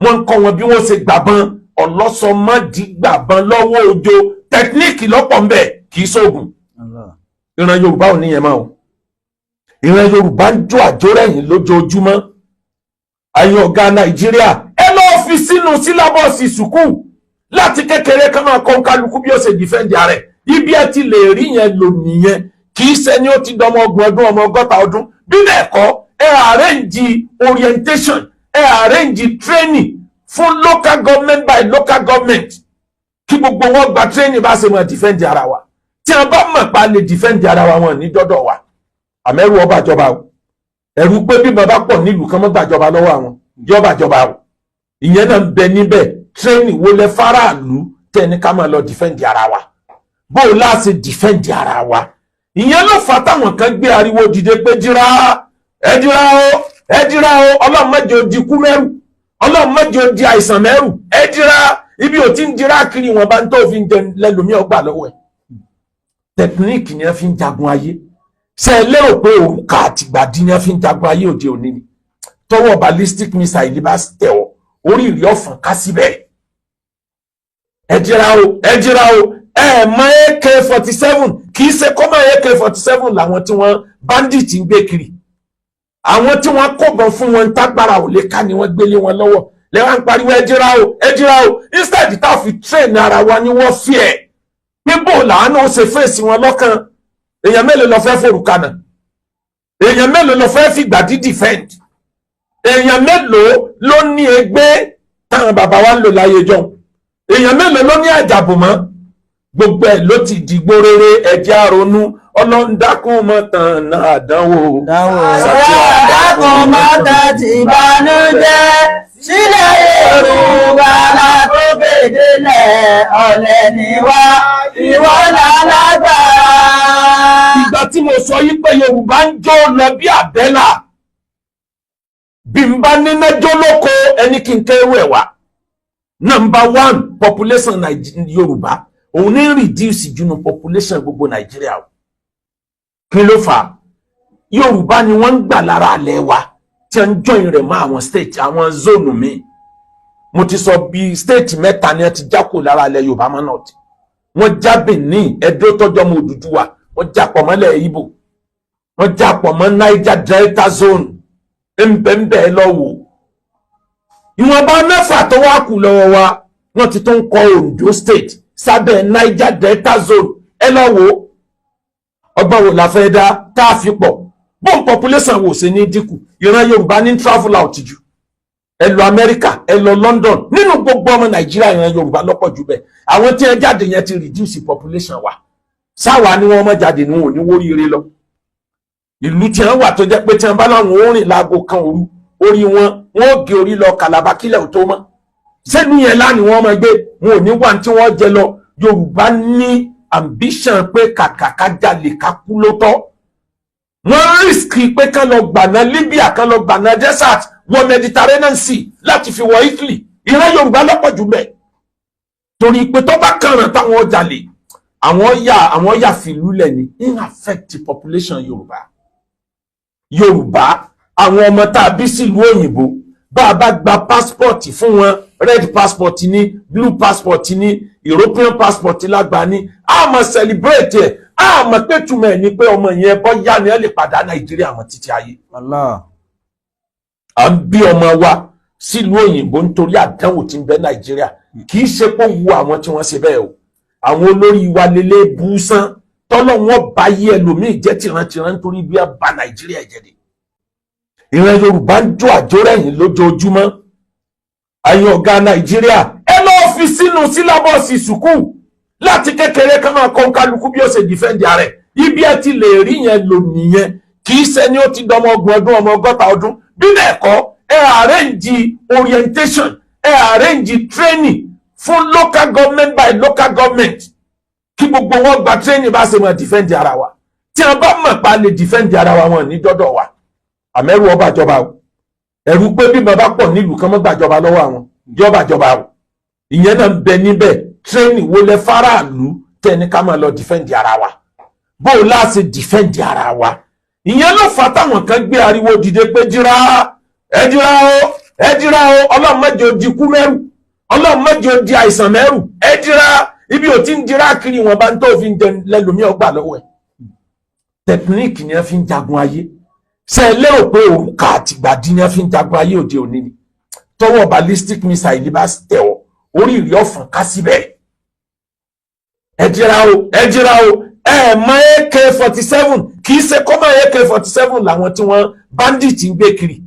C: Wọ́n ń kọ́ wọn bí wọ́n ṣe gbàbọn ọlọ́sọmọdì, gbàbọn lọ́wọ́ ojo, technique lọ́pọ̀ ń bẹ, kì í sóògùn. Ìran Yorùbá ò níyẹn mọ́ o. Ìran Yorùbá ń jó àjórẹ̀yìn lójoojúmọ́. Ayé ọ̀gá Nàìjíríà, ẹ lọ́ọ́ fi sínú syllabus sùkúù láti kékeré, ká máa kọ́ kálukú bí ó ṣe defend ara ẹ̀. Ibi ẹ ti lè rí yẹn lò nìyẹn. Kì í ṣe ni ó ti dọmọ 30 ọdún, ọmọ 60 ọdún. Bí bẹ́ẹ̀ kọ́, ẹ arrange orientation, ẹ arrange training fún local government by local government, kí gbogbo wọn gba training bá ṣe máa defend ara wa. Tí a bá mọ̀ pa lè defend ara wa, wọn ní dọ́dọ̀ wa. Àmẹ́rù ọba àjọba o, ẹ̀rù pé bí bàbá pọ̀ nílùú kan mọ́ gbàjọba lọ́wọ́ àwọn yọba àjọba o, ìyẹn náà ń bẹ níbẹ̀. Training wo lẹ faraàlú tẹ́ni ká máa lọ defend ara wa? Bó o láti defend ara wa? Ìyẹn ló fà táwọn kan gbé ariwo dìde pé jíra, ẹ jíra o, ẹ jíra o. Ọlọ́run má jẹ́ ó di kú mẹ́rù, Ọlọ́run má jẹ́ ó di àìsàn mẹ́rù. Ẹ jíra. Ibi ò ti ń jíra kiri wọn bá ń tó fi ń jẹ lẹ́lòmí ọgbà lọ́wọ́ ẹ̀. Technique ni wọ́n fi ń jagun ayé. Ṣe é lérò pé òrùka àtìgbàdí ni wọ́n fi ń jagun ayé òde òní ni? Tọwọ́ ballistic missile bá tẹ̀ ọ́, orí ìrì ọ̀fọ̀n ká síbẹ̀. Ẹ jíra o, ẹ jíra o. Ẹ mọ AK-47, kì í ṣe kọ́mọ AK-47 làwọn tí wọ́n bandit ń gbé kiri. Àwọn tí wọ́n kóbọn fún wọn tágbára ò lè ká ni wọ́n gbélé wọn lọ́wọ́. Lẹ́wọ̀n ń pariwo ẹ jíra o, ẹ jíra o, instead tá a fi train ara wa ní wọ́n fi ẹ̀ pé bó làánú ṣe fèsì wọn lọ́kàn. Èèyàn mélòó lọ fẹ́ forùkanà? Èèyàn mélòó lọ fẹ́ fìgbà dí defend? Èèyàn mélòó ló ní ẹgbẹ́ táwọn bàbá wa ń lò láyé jọ? Èèyàn mélòó ló ní àjàbò mọ́? Gbogbo ẹ̀ ló ti dìgbò rere. Ẹ̀jẹ̀ àrònú. Ọlọ́run dákun mọ́ tàn náà àdánwò.
A: Dákun mọ́tà ti bànújẹ́ sílẹ̀ Yorùbá látó kéde lẹ̀, ọ̀lẹ ni wá, ìwọ lálágbára.
C: Ìgbà tí mo sọ yí pé Yorùbá ń jó lọ bí àbẹ́là, bí n bá níná jó lóko, ẹni kí n kéré ẹ̀ wá. Number one, population Yorùbá òun ní reduce jù population gbogbo Nàìjíríà o. Kí ló fà á? Yorùbá ni wọ́n ń gbà lára àlẹ́ wa tí wọ́n ń join rẹ̀ mọ́ àwọn state, àwọn zone míì. Mo ti sọ bí state mẹ́ta ni wọ́n ti já kó lára àlẹ́ Yorùbá mọ́. North, wọ́n já Benin, Ẹdó tọ́jọ́ mọ́ Odùduwà, wọ́n já pọ̀ mọ́lẹ̀ Ìgbò, wọ́n já pọ̀ mọ́ Niger Delta zone ńbẹ́ńbẹ́ lọ́wọ́. Ìwọ̀nba mẹ́fà tó wá kù lọ́wọ́ wa, wọ́n ti tún kọ Ondo State sábẹ́ Niger Delta zone. Ẹ lọ wò ó. Ọgbọ́n wo la fẹ́ dá tá a fi pọ̀ bóun population wò ṣe ní dínkù? Ìran Yorùbá ní travel out jù. Ẹ lọ Amẹ́ríkà, ẹ lọ London, nínú gbogbo ọmọ Nàìjíríà, ìran Yorùbá lọ́pọ̀ jù bẹ́ẹ̀. Àwọn tí wọ́n jáde yẹn ti reduce population wa. Sáwa ni wọ́n mọ̀ jáde ní wọn ò ní wóríire lọ ìlú tí wọ́n wà, tó jẹ́ pé tí wọ́n bá láwọn ó rìn láago 1 òru, orí wọn wọn ó gé orí lọ Kàlàbà kílẹ̀ ò tó mọ́. Sẹ́nu yẹn lánìí wọ́n máa gbé wọn ò ní wà tí wọ́n jẹ lọ. Yorùbá ní ambition pé kàkà ká jalè, ká kú ló tọ́. Wọ́n risk pé kán lọ gbàná Libya, kán lọ gbàná desert wọ Mediterranean Sea láti fi wọ Italy. Ìran Yorùbá lọ́pọ̀ jù bẹ́ẹ̀, torí pé tó bá kàràn táwọn jalè, àwọn yà fìlú lẹ̀ ní in affect the population Yorùbá. Yorùbá, àwọn ọmọ tá a bí sílùú òyìnbó, bá a bá gba passport fún wọn, red passport ní, blue passport ní, European passport lágbàá ní, a máa celebrate ẹ̀. A mọ̀ pé túmọ̀ ẹ̀ ni pé ọmọ yẹn bọ́yá ni ẹ lè padà Nàìjíríà mọ́ títí ayé.
A: Allah.
C: À ń bí ọmọ wa sílùú òyìnbó nítorí àdánwò tí ń bẹ Nàìjíríà. Kì í ṣe pé ó wu àwọn tí wọ́n ṣe bẹ́ẹ̀ o. Àwọn olórí wa lélẹ̀ búsán tọ́lọ́ wọn bá yí ẹlòmíì jẹ́ tìrantìran nítorí bí a ba Nàìjíríà jẹ́ de. Ìran Yorùbá ń jó àjórẹ̀yìn lójoojúmọ́. Àyìn ọ̀gá Nàìjíríà, ẹ lọ́ọ́ fi sínú syllabus sùkúù láti kékeré, ká máa kọ́ kálukú bí ó ṣe defend ara ẹ̀. Ibi ẹ ti lè rí yẹn lò nìyẹn. Kì í ṣe ni ó ti dọmọ 30 ọdún, ọmọ 60 ọdún. Bí bẹ́ẹ̀ kọ́, ẹ arrange orientation, ẹ arrange training fún local government by local government, kí gbogbo wọn gba training bá ṣe máa defend ara wa. Tí a bá mọ̀ pa lè defend ara wa, wọn ní dọ́dọ̀ wa. Àmẹ́rù ọba ìjọba o, ẹ̀rù pé bí bàbá pọ̀ nílùú kan mọ́ gbàjọba lọ́wọ́ àwọn yọba ìjọba o, ìyẹn náà ń bẹ níbẹ̀. Training wo lẹ faraàlú tẹ́ni ká máa lọ defend ara wa? Bó o láti defend ara wa? Ìyẹn ló fà táwọn kan gbé ariwo dìde pé jíra, ẹ jíra o, ẹ jíra o. Ọlọ́run má jẹ́ ó di kú mẹ́rù, Ọlọ́run má jẹ́ ó di àìsàn mẹ́rù. Ẹ jíra. Ibi ò ti ń jíra kiri wọn bá ń tó fi ń jẹ lẹ́lòmí ọgbà lọ́wọ́ ẹ̀. Technique ni wọ́n fi ń jagun ayé. Ṣe ẹ lérò pé òrùka àtìgbàdí ni wọ́n fi ń jagun ayé òde òní ni? Tọwọ́ ballistic missile bá tẹ̀ ọ́, orí ìrì ọ̀fọ̀n ká síbẹ̀. Ẹ jíra o, ẹ jíra o. Ẹ mọ AK-47, kì í ṣe kọ́mọ AK-47 làwọn tí wọ́n bandit ń gbé kiri.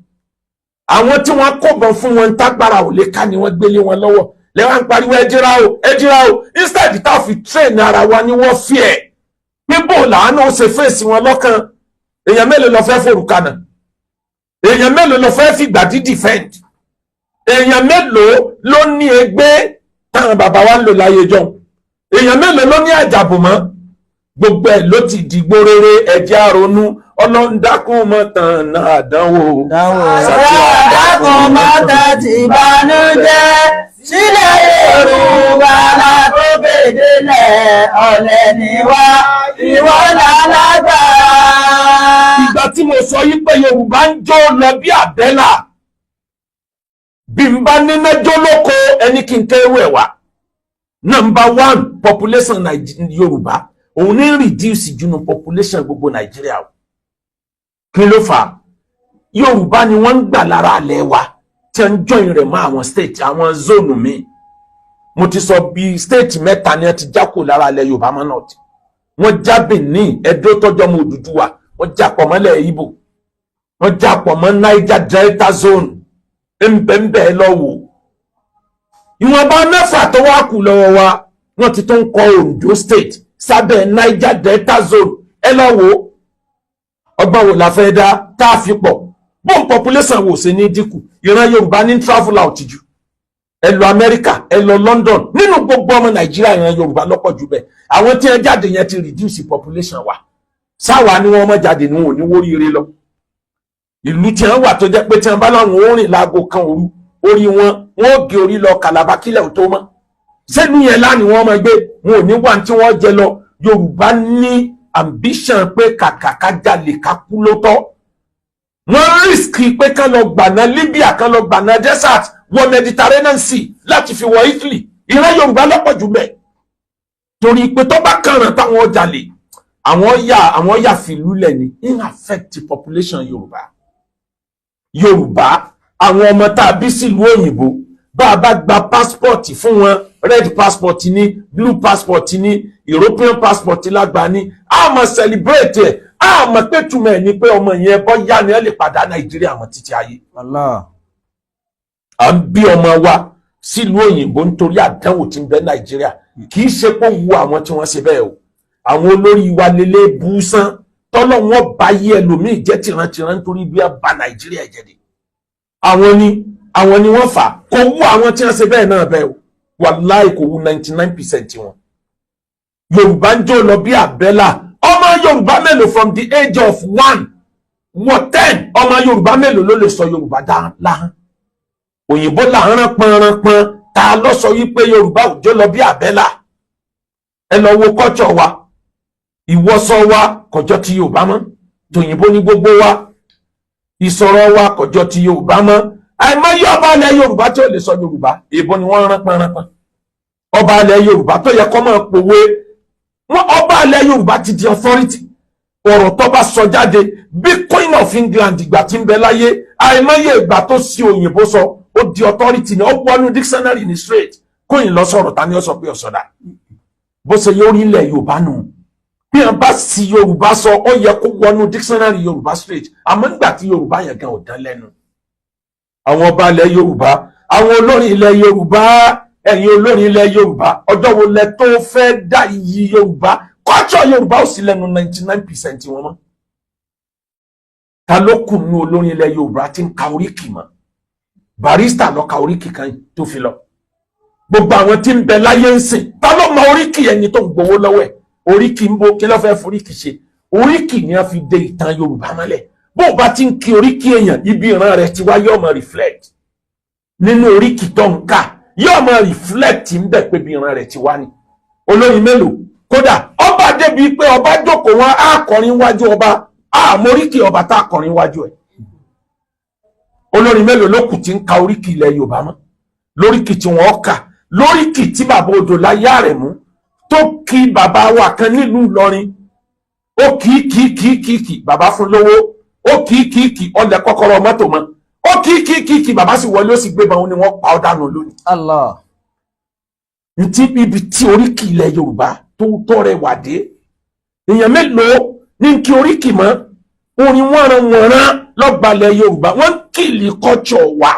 C: Àwọn tí wọ́n kóbọn fún wọn tágbára ò lè ká ni wọ́n gbélé wọn lọ́wọ́. Lẹ́wọ̀n ń pariwo ẹ jíra o, ẹ jíra o, instead tá a fi train ara wa ní wọ́n fi ẹ̀ pé bó làánú ṣe fèsì wọn lọ́kàn. Èèyàn mélòó lọ fẹ́ forùka nà? Èèyàn mélòó lọ fẹ́ fìgbà dí defend? Èèyàn mélòó ló ní ẹgbẹ́ táwọn bàbá wa ń lò láyé jọ̀hún? Èèyàn mélòó ló ní àjàbò mọ́? Gbogbo ẹ̀ ló ti dìgbò rere. Ẹ̀jẹ̀ àrònú. Ọlọ́run dákun mọ́ tàn náà àdánwò.
A: Dákun má tẹ́tí ìbànújẹ́ sílẹ̀ Yorùbá látòkè délẹ̀, ọ̀lẹ ni wá, ìwọ lálágbára.
C: Ìgbà tí mo sọ yí pé Yorùbá ń jó lọ bí àbẹ́là, bí n bá níná jó lóko, ẹni kí n kéré ẹ̀ wá. Number one, population Yorùbá òun ní reduce junu population gbogbo Nàìjíríà o. Kí ló fà á? Yorùbá ni wọ́n ń gbà lára àlẹ́ wa tí wọ́n ń join rẹ̀ mọ́ àwọn state, àwọn zone míì. Mo ti sọ bí state mẹ́ta ni wọ́n ti já kó lára àlẹ́ Yorùbá mọ́. North, wọ́n já Benin, Ẹdó tọ́jọ́ mọ́ Odùduwà, wọ́n já pọ̀ mọ́lẹ̀ Ìgbò, wọ́n já pọ̀ mọ́ Niger Delta zone ńbẹ́ńbẹ́ lọ wò. Ìwọ̀nba mẹ́fà tó wá kù lọ́wọ́ wa, wọ́n ti tún kọ Ondo State sábẹ́ Niger Delta zone. Ẹ lọ wò. Ọgbọ́n wo la fẹ́ dá tá a fi pọ̀ bóun population wò sí ní dínkù? Ìran Yorùbá ní travel out jù. Ẹ lọ Amẹ́ríkà, ẹ lọ London, nínú gbogbo ọmọ Nàìjíríà, ìran Yorùbá lọ́pọ̀ jù bẹ́ẹ̀. Àwọn tí wọ́n jáde yẹn ti reduce population wa. Sáwa ni wọ́n mọ̀ jáde ní wọn ò ní wóríire lọ ìlú tí wọ́n wà, tó jẹ́ pé tí wọ́n bá láwọn ó rìn láago 1 òru, orí wọn wọn ó gé orí lọ Kàlàbà kílẹ̀ ò tó mọ́. Sẹ́nu yẹn lánìí wọ́n máa gbé wọn ò ní wà tí wọ́n jẹ lọ. Yorùbá ní ambition pé kàkà ká jalè, ká kú ló tọ́. Wọ́n risk pé kán lọ gbàná Libya, kán lọ gbàná desert wọ Mediterranean Sea láti fi wọ Italy. Ìran Yorùbá lọ́pọ̀ jù bẹ́ẹ̀, torí pé tó bá kàràn táwọn jalè, àwọn yà fìlú lẹ̀ ní in affect the population Yorùbá. Yorùbá, àwọn ọmọ tá a bí sílùú òyìnbó, bá a bá gba passport fún wọn, red passport ní, blue passport ní, European passport lágbàá ní, a máa celebrate ẹ̀. A mọ̀ pé túmọ̀ ẹ̀ ni pé ọmọ yẹn bọ́yá ni ẹ lè padà Nàìjíríà mọ́ títí ayé.
A: Allah.
C: À ń bí ọmọ wa sílùú òyìnbó nítorí àdánwò tí ń bẹ Nàìjíríà. Kì í ṣe pé ó wu àwọn tí wọ́n ṣe bẹ́ẹ̀ o. Àwọn olórí wa lélẹ̀ búsán tọ́lọ́ wọn bá yí ẹlòmíì jẹ́ tìrantìran nítorí bí wọ́n ba Nàìjíríà jẹ́ de. Àwọn ni wọ́n fà. Kò wú àwọn tí wọ́n ṣe bẹ́ẹ̀ náà bẹ́ẹ̀ o. Wàláì, kò wú 99% wọn. Yorùbá ń jó lọ bí àbẹ́là. Ọmọ Yorùbá mélòó, from the age of 1 wọ 10, ọmọ Yorùbá mélòó ló lè sọ Yorùbá dá láhán? Òyìnbó là ń rán pọnranpọn. Ta ló sọ wípé Yorùbá ò jó lọ bí àbẹ́là? Ẹ lọ wo kọ́tsọ̀ wa, ìwọṣọ wa kọjọ́ ti Yorùbá mọ́, tòyìnbó ní gbogbo wa. Ìsọ̀rọ̀ wa kọjọ́ ti Yorùbá mọ́. Àìmọye ọba ilẹ̀ Yorùbá tí ò lè sọ Yorùbá, èèbó ni wọ́n rán pọnranpọn. Ọba ilẹ̀ Yorùbá tó yẹ kó máa pòwe wọn, ọba ilẹ̀ Yorùbá ti di authority. Ọ̀rọ̀ tó bá sọ jáde bí Queen of England ìgbà tí ń bẹ láyé, àìmọye ìgbà tó sí òyìnbó sọ, ó di authority ni, ó wọnú dictionary ní straight. Queen lọ sọ̀rọ̀, ta ni ó sọ pé ọ̀sọ̀dà? Bó ṣe yóò rí ilẹ̀ Yorùbá nù, bí wọn bá sì Yorùbá sọ, ó yẹ kó wọnú dictionary Yorùbá straight. Àmọ́ nígbà tí Yorùbá yẹn gan ò dán lẹ́nu àwọn ọba ilẹ̀ Yorùbá, àwọn olórin ilẹ̀ Yorùbá, ẹ̀yin olórin ilẹ̀ Yorùbá, ọjọ́ wo lẹ tó fẹ́ dá iyì Yorùbá, culture Yorùbá ò sí lẹ́nu 99% wọn mọ́? Ta ló kù nínú olórin ilẹ̀ Yorùbá tí ń ka oríkì mọ́? Barrister lọ ka oríkì kan tó fi lọ. Gbogbo àwọn tí ń bẹ láyé ń sìn, ta ló mọ oríkì ẹni tó ń gbowó lọ́wọ́ ẹ̀? Oríkì ń bo, kí ló fẹ́ foríkì ṣe? Oríkì ni wọ́n fi de ìtàn Yorùbá mọ́lẹ̀. Bó o bá ti ń kí oríkì èèyàn, ibi ìran rẹ̀ ti wá yóò máa reflect nínú oríkì tó ń kà, yóò máa reflect ń bẹ̀ pé bí ìran rẹ̀ ti wá ni. Olórin mélòó? Kódà ọba débi pé ọba jókòó, wọn á kọrin wájú ọba, á móríkì ọba tá a kọrin wájú ẹ̀. Olórin mélòó ló kù tí ń ka oríkì ilẹ̀ Yorùbá mọ́, lóríkì tí wọ́n kà, lóríkì tí bàbá odò láyé rẹ̀ mú tó kí bàbá wa kan nílùú Ìlọrin? Ó kì í kì í kì í kì í kì, bàbá fún lówó. Ó kì í kì í kì, ọlẹ̀ kọ́kọ́rọ́ mọ́tò mọ́. Ó kì í kì í kì í kì, bàbá sì wọlé, ó sì gbé bọn, ni wọ́n pa ọ́ dànù lónìí.
A: Allah.
C: Ntí ibi tí oríkì ilẹ̀ Yorùbá tó tọrẹ wà dé, èèyàn mélòó ní kí oríkì mọ́? Orin wọ́nran wọ̀nran lọ́gbalẹ̀ Yorùbá, wọ́n ń kill culture wa.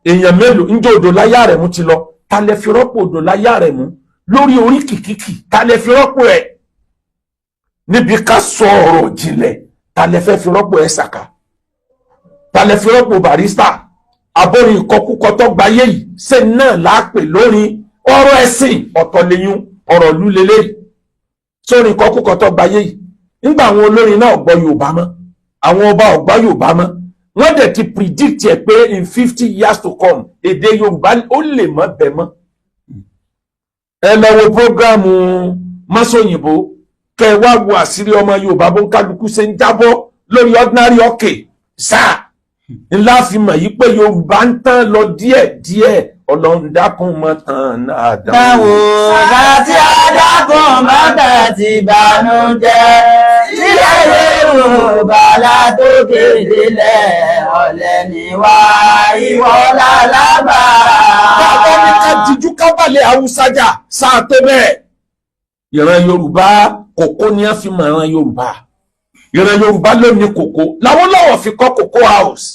C: Èèyàn mélòó ń jẹ́ odò láyà rẹ̀ mú ti lọ? Ta lẹ fi rọ́pò odò láyà rẹ̀ mú lórí oríkì kíkì? Ta lẹ fi rọ́pò ẹ̀ níbi ká sọ ọ̀rọ̀ jìnlẹ̀? Ta lẹ fẹ́ fi rọ́pò ẹ̀ sàkà? Ta lẹ fi rọ́pò Barrister? Abórin ìkọkúkọ tó gbayé yìí ṣe náà láàpè lórí ọ̀rọ̀ ẹ̀sìn ọ̀tọ̀ lẹ́yìn ọ̀rọ̀ lúlélẹ́ sórin ìkọkúkọ tó gbayé yìí. Nígbà àwọn olórin náà gbọ́ Yorùbá mọ́, àwọn ọba ò gbọ́ Yorùbá mọ́, wọ́n dẹ̀ ti predict ẹ̀ pé in 50 years to come, èdè Yorùbá ó lè mọ́ bẹ̀ mọ́. Ẹ lọ wo program mọ́sọ̀yìnbó, kẹ wá wo àṣírí ọmọ Yorùbá, bó ń kálukú ṣe ń jábọ́ lórí ordinary okay sáà ńlá fi mọ̀ yí pé Yorùbá ń tán lọ díẹ̀díẹ̀. Ọlọ́run dákun mọ́ tán náà dán.
A: Báwo láti adágún mọ́tà ti bànújẹ́ sílẹ̀ Yorùbá látòkè délẹ̀, ọ̀lẹ ni wá, ìwọ lálábà.
C: Bàbá ní ká dijú ká balẹ̀ Haúsá jà sáà tó bẹ́ẹ̀. Ìran Yorùbá, kòkó ni a fi mọ̀ ìran Yorùbá. Ìran Yorùbá ló ní kòkó làwọn lọ́wọ́ fi kọ́ Cocoa House.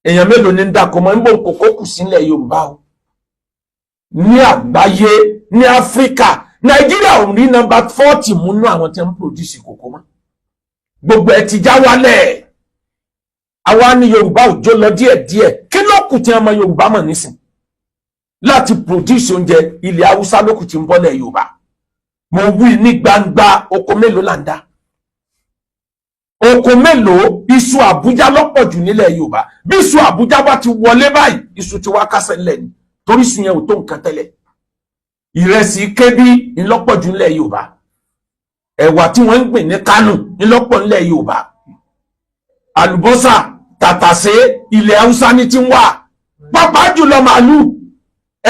C: Èèyàn mélòó ní ń dáko mọ́? Ń bò kòkó kù sílẹ̀ Yorùbá o. Ní àgbáyé, ní Áfíríkà, Nàìjíríà ò ní number 40 múnú àwọn tí ń produce kòkó mọ́. Gbogbo ẹ̀ ti já wálẹ̀. Àwa ní Yorùbá ò jó lọ díẹ̀díẹ̀. Kí ló kù tí wọ́n mọ Yorùbá mọ̀ nísìn láti produce oúnjẹ? Ilẹ̀ Haúsá ló kù tí ń bọ́lẹ̀ Yorùbá. Mo wí ní gbangba, oko mélòó là ń dá? Oko mélòó? Iṣu Àbújá lọ́pọ̀ jù nílẹ̀ Yorùbá. Bí iṣu Àbújá bá ti wọlé báyìí, iṣu ti wá kásẹ̀ ńlẹ̀ ni, torí iṣu yẹn ò tó nǹkan tẹ́lẹ̀. Ìrẹsì kébí ńlọ́pọ̀ jù nílẹ̀ Yorùbá. Ẹ̀wà tí wọ́n ń gbìn ní Kánò ńlọ́pọ̀ nílẹ̀ Yorùbá. Àlùbọ́sà, tàtàṣé, ilẹ̀ Haúsá ní ti ń wà. Pàápàá jùlọ màálù,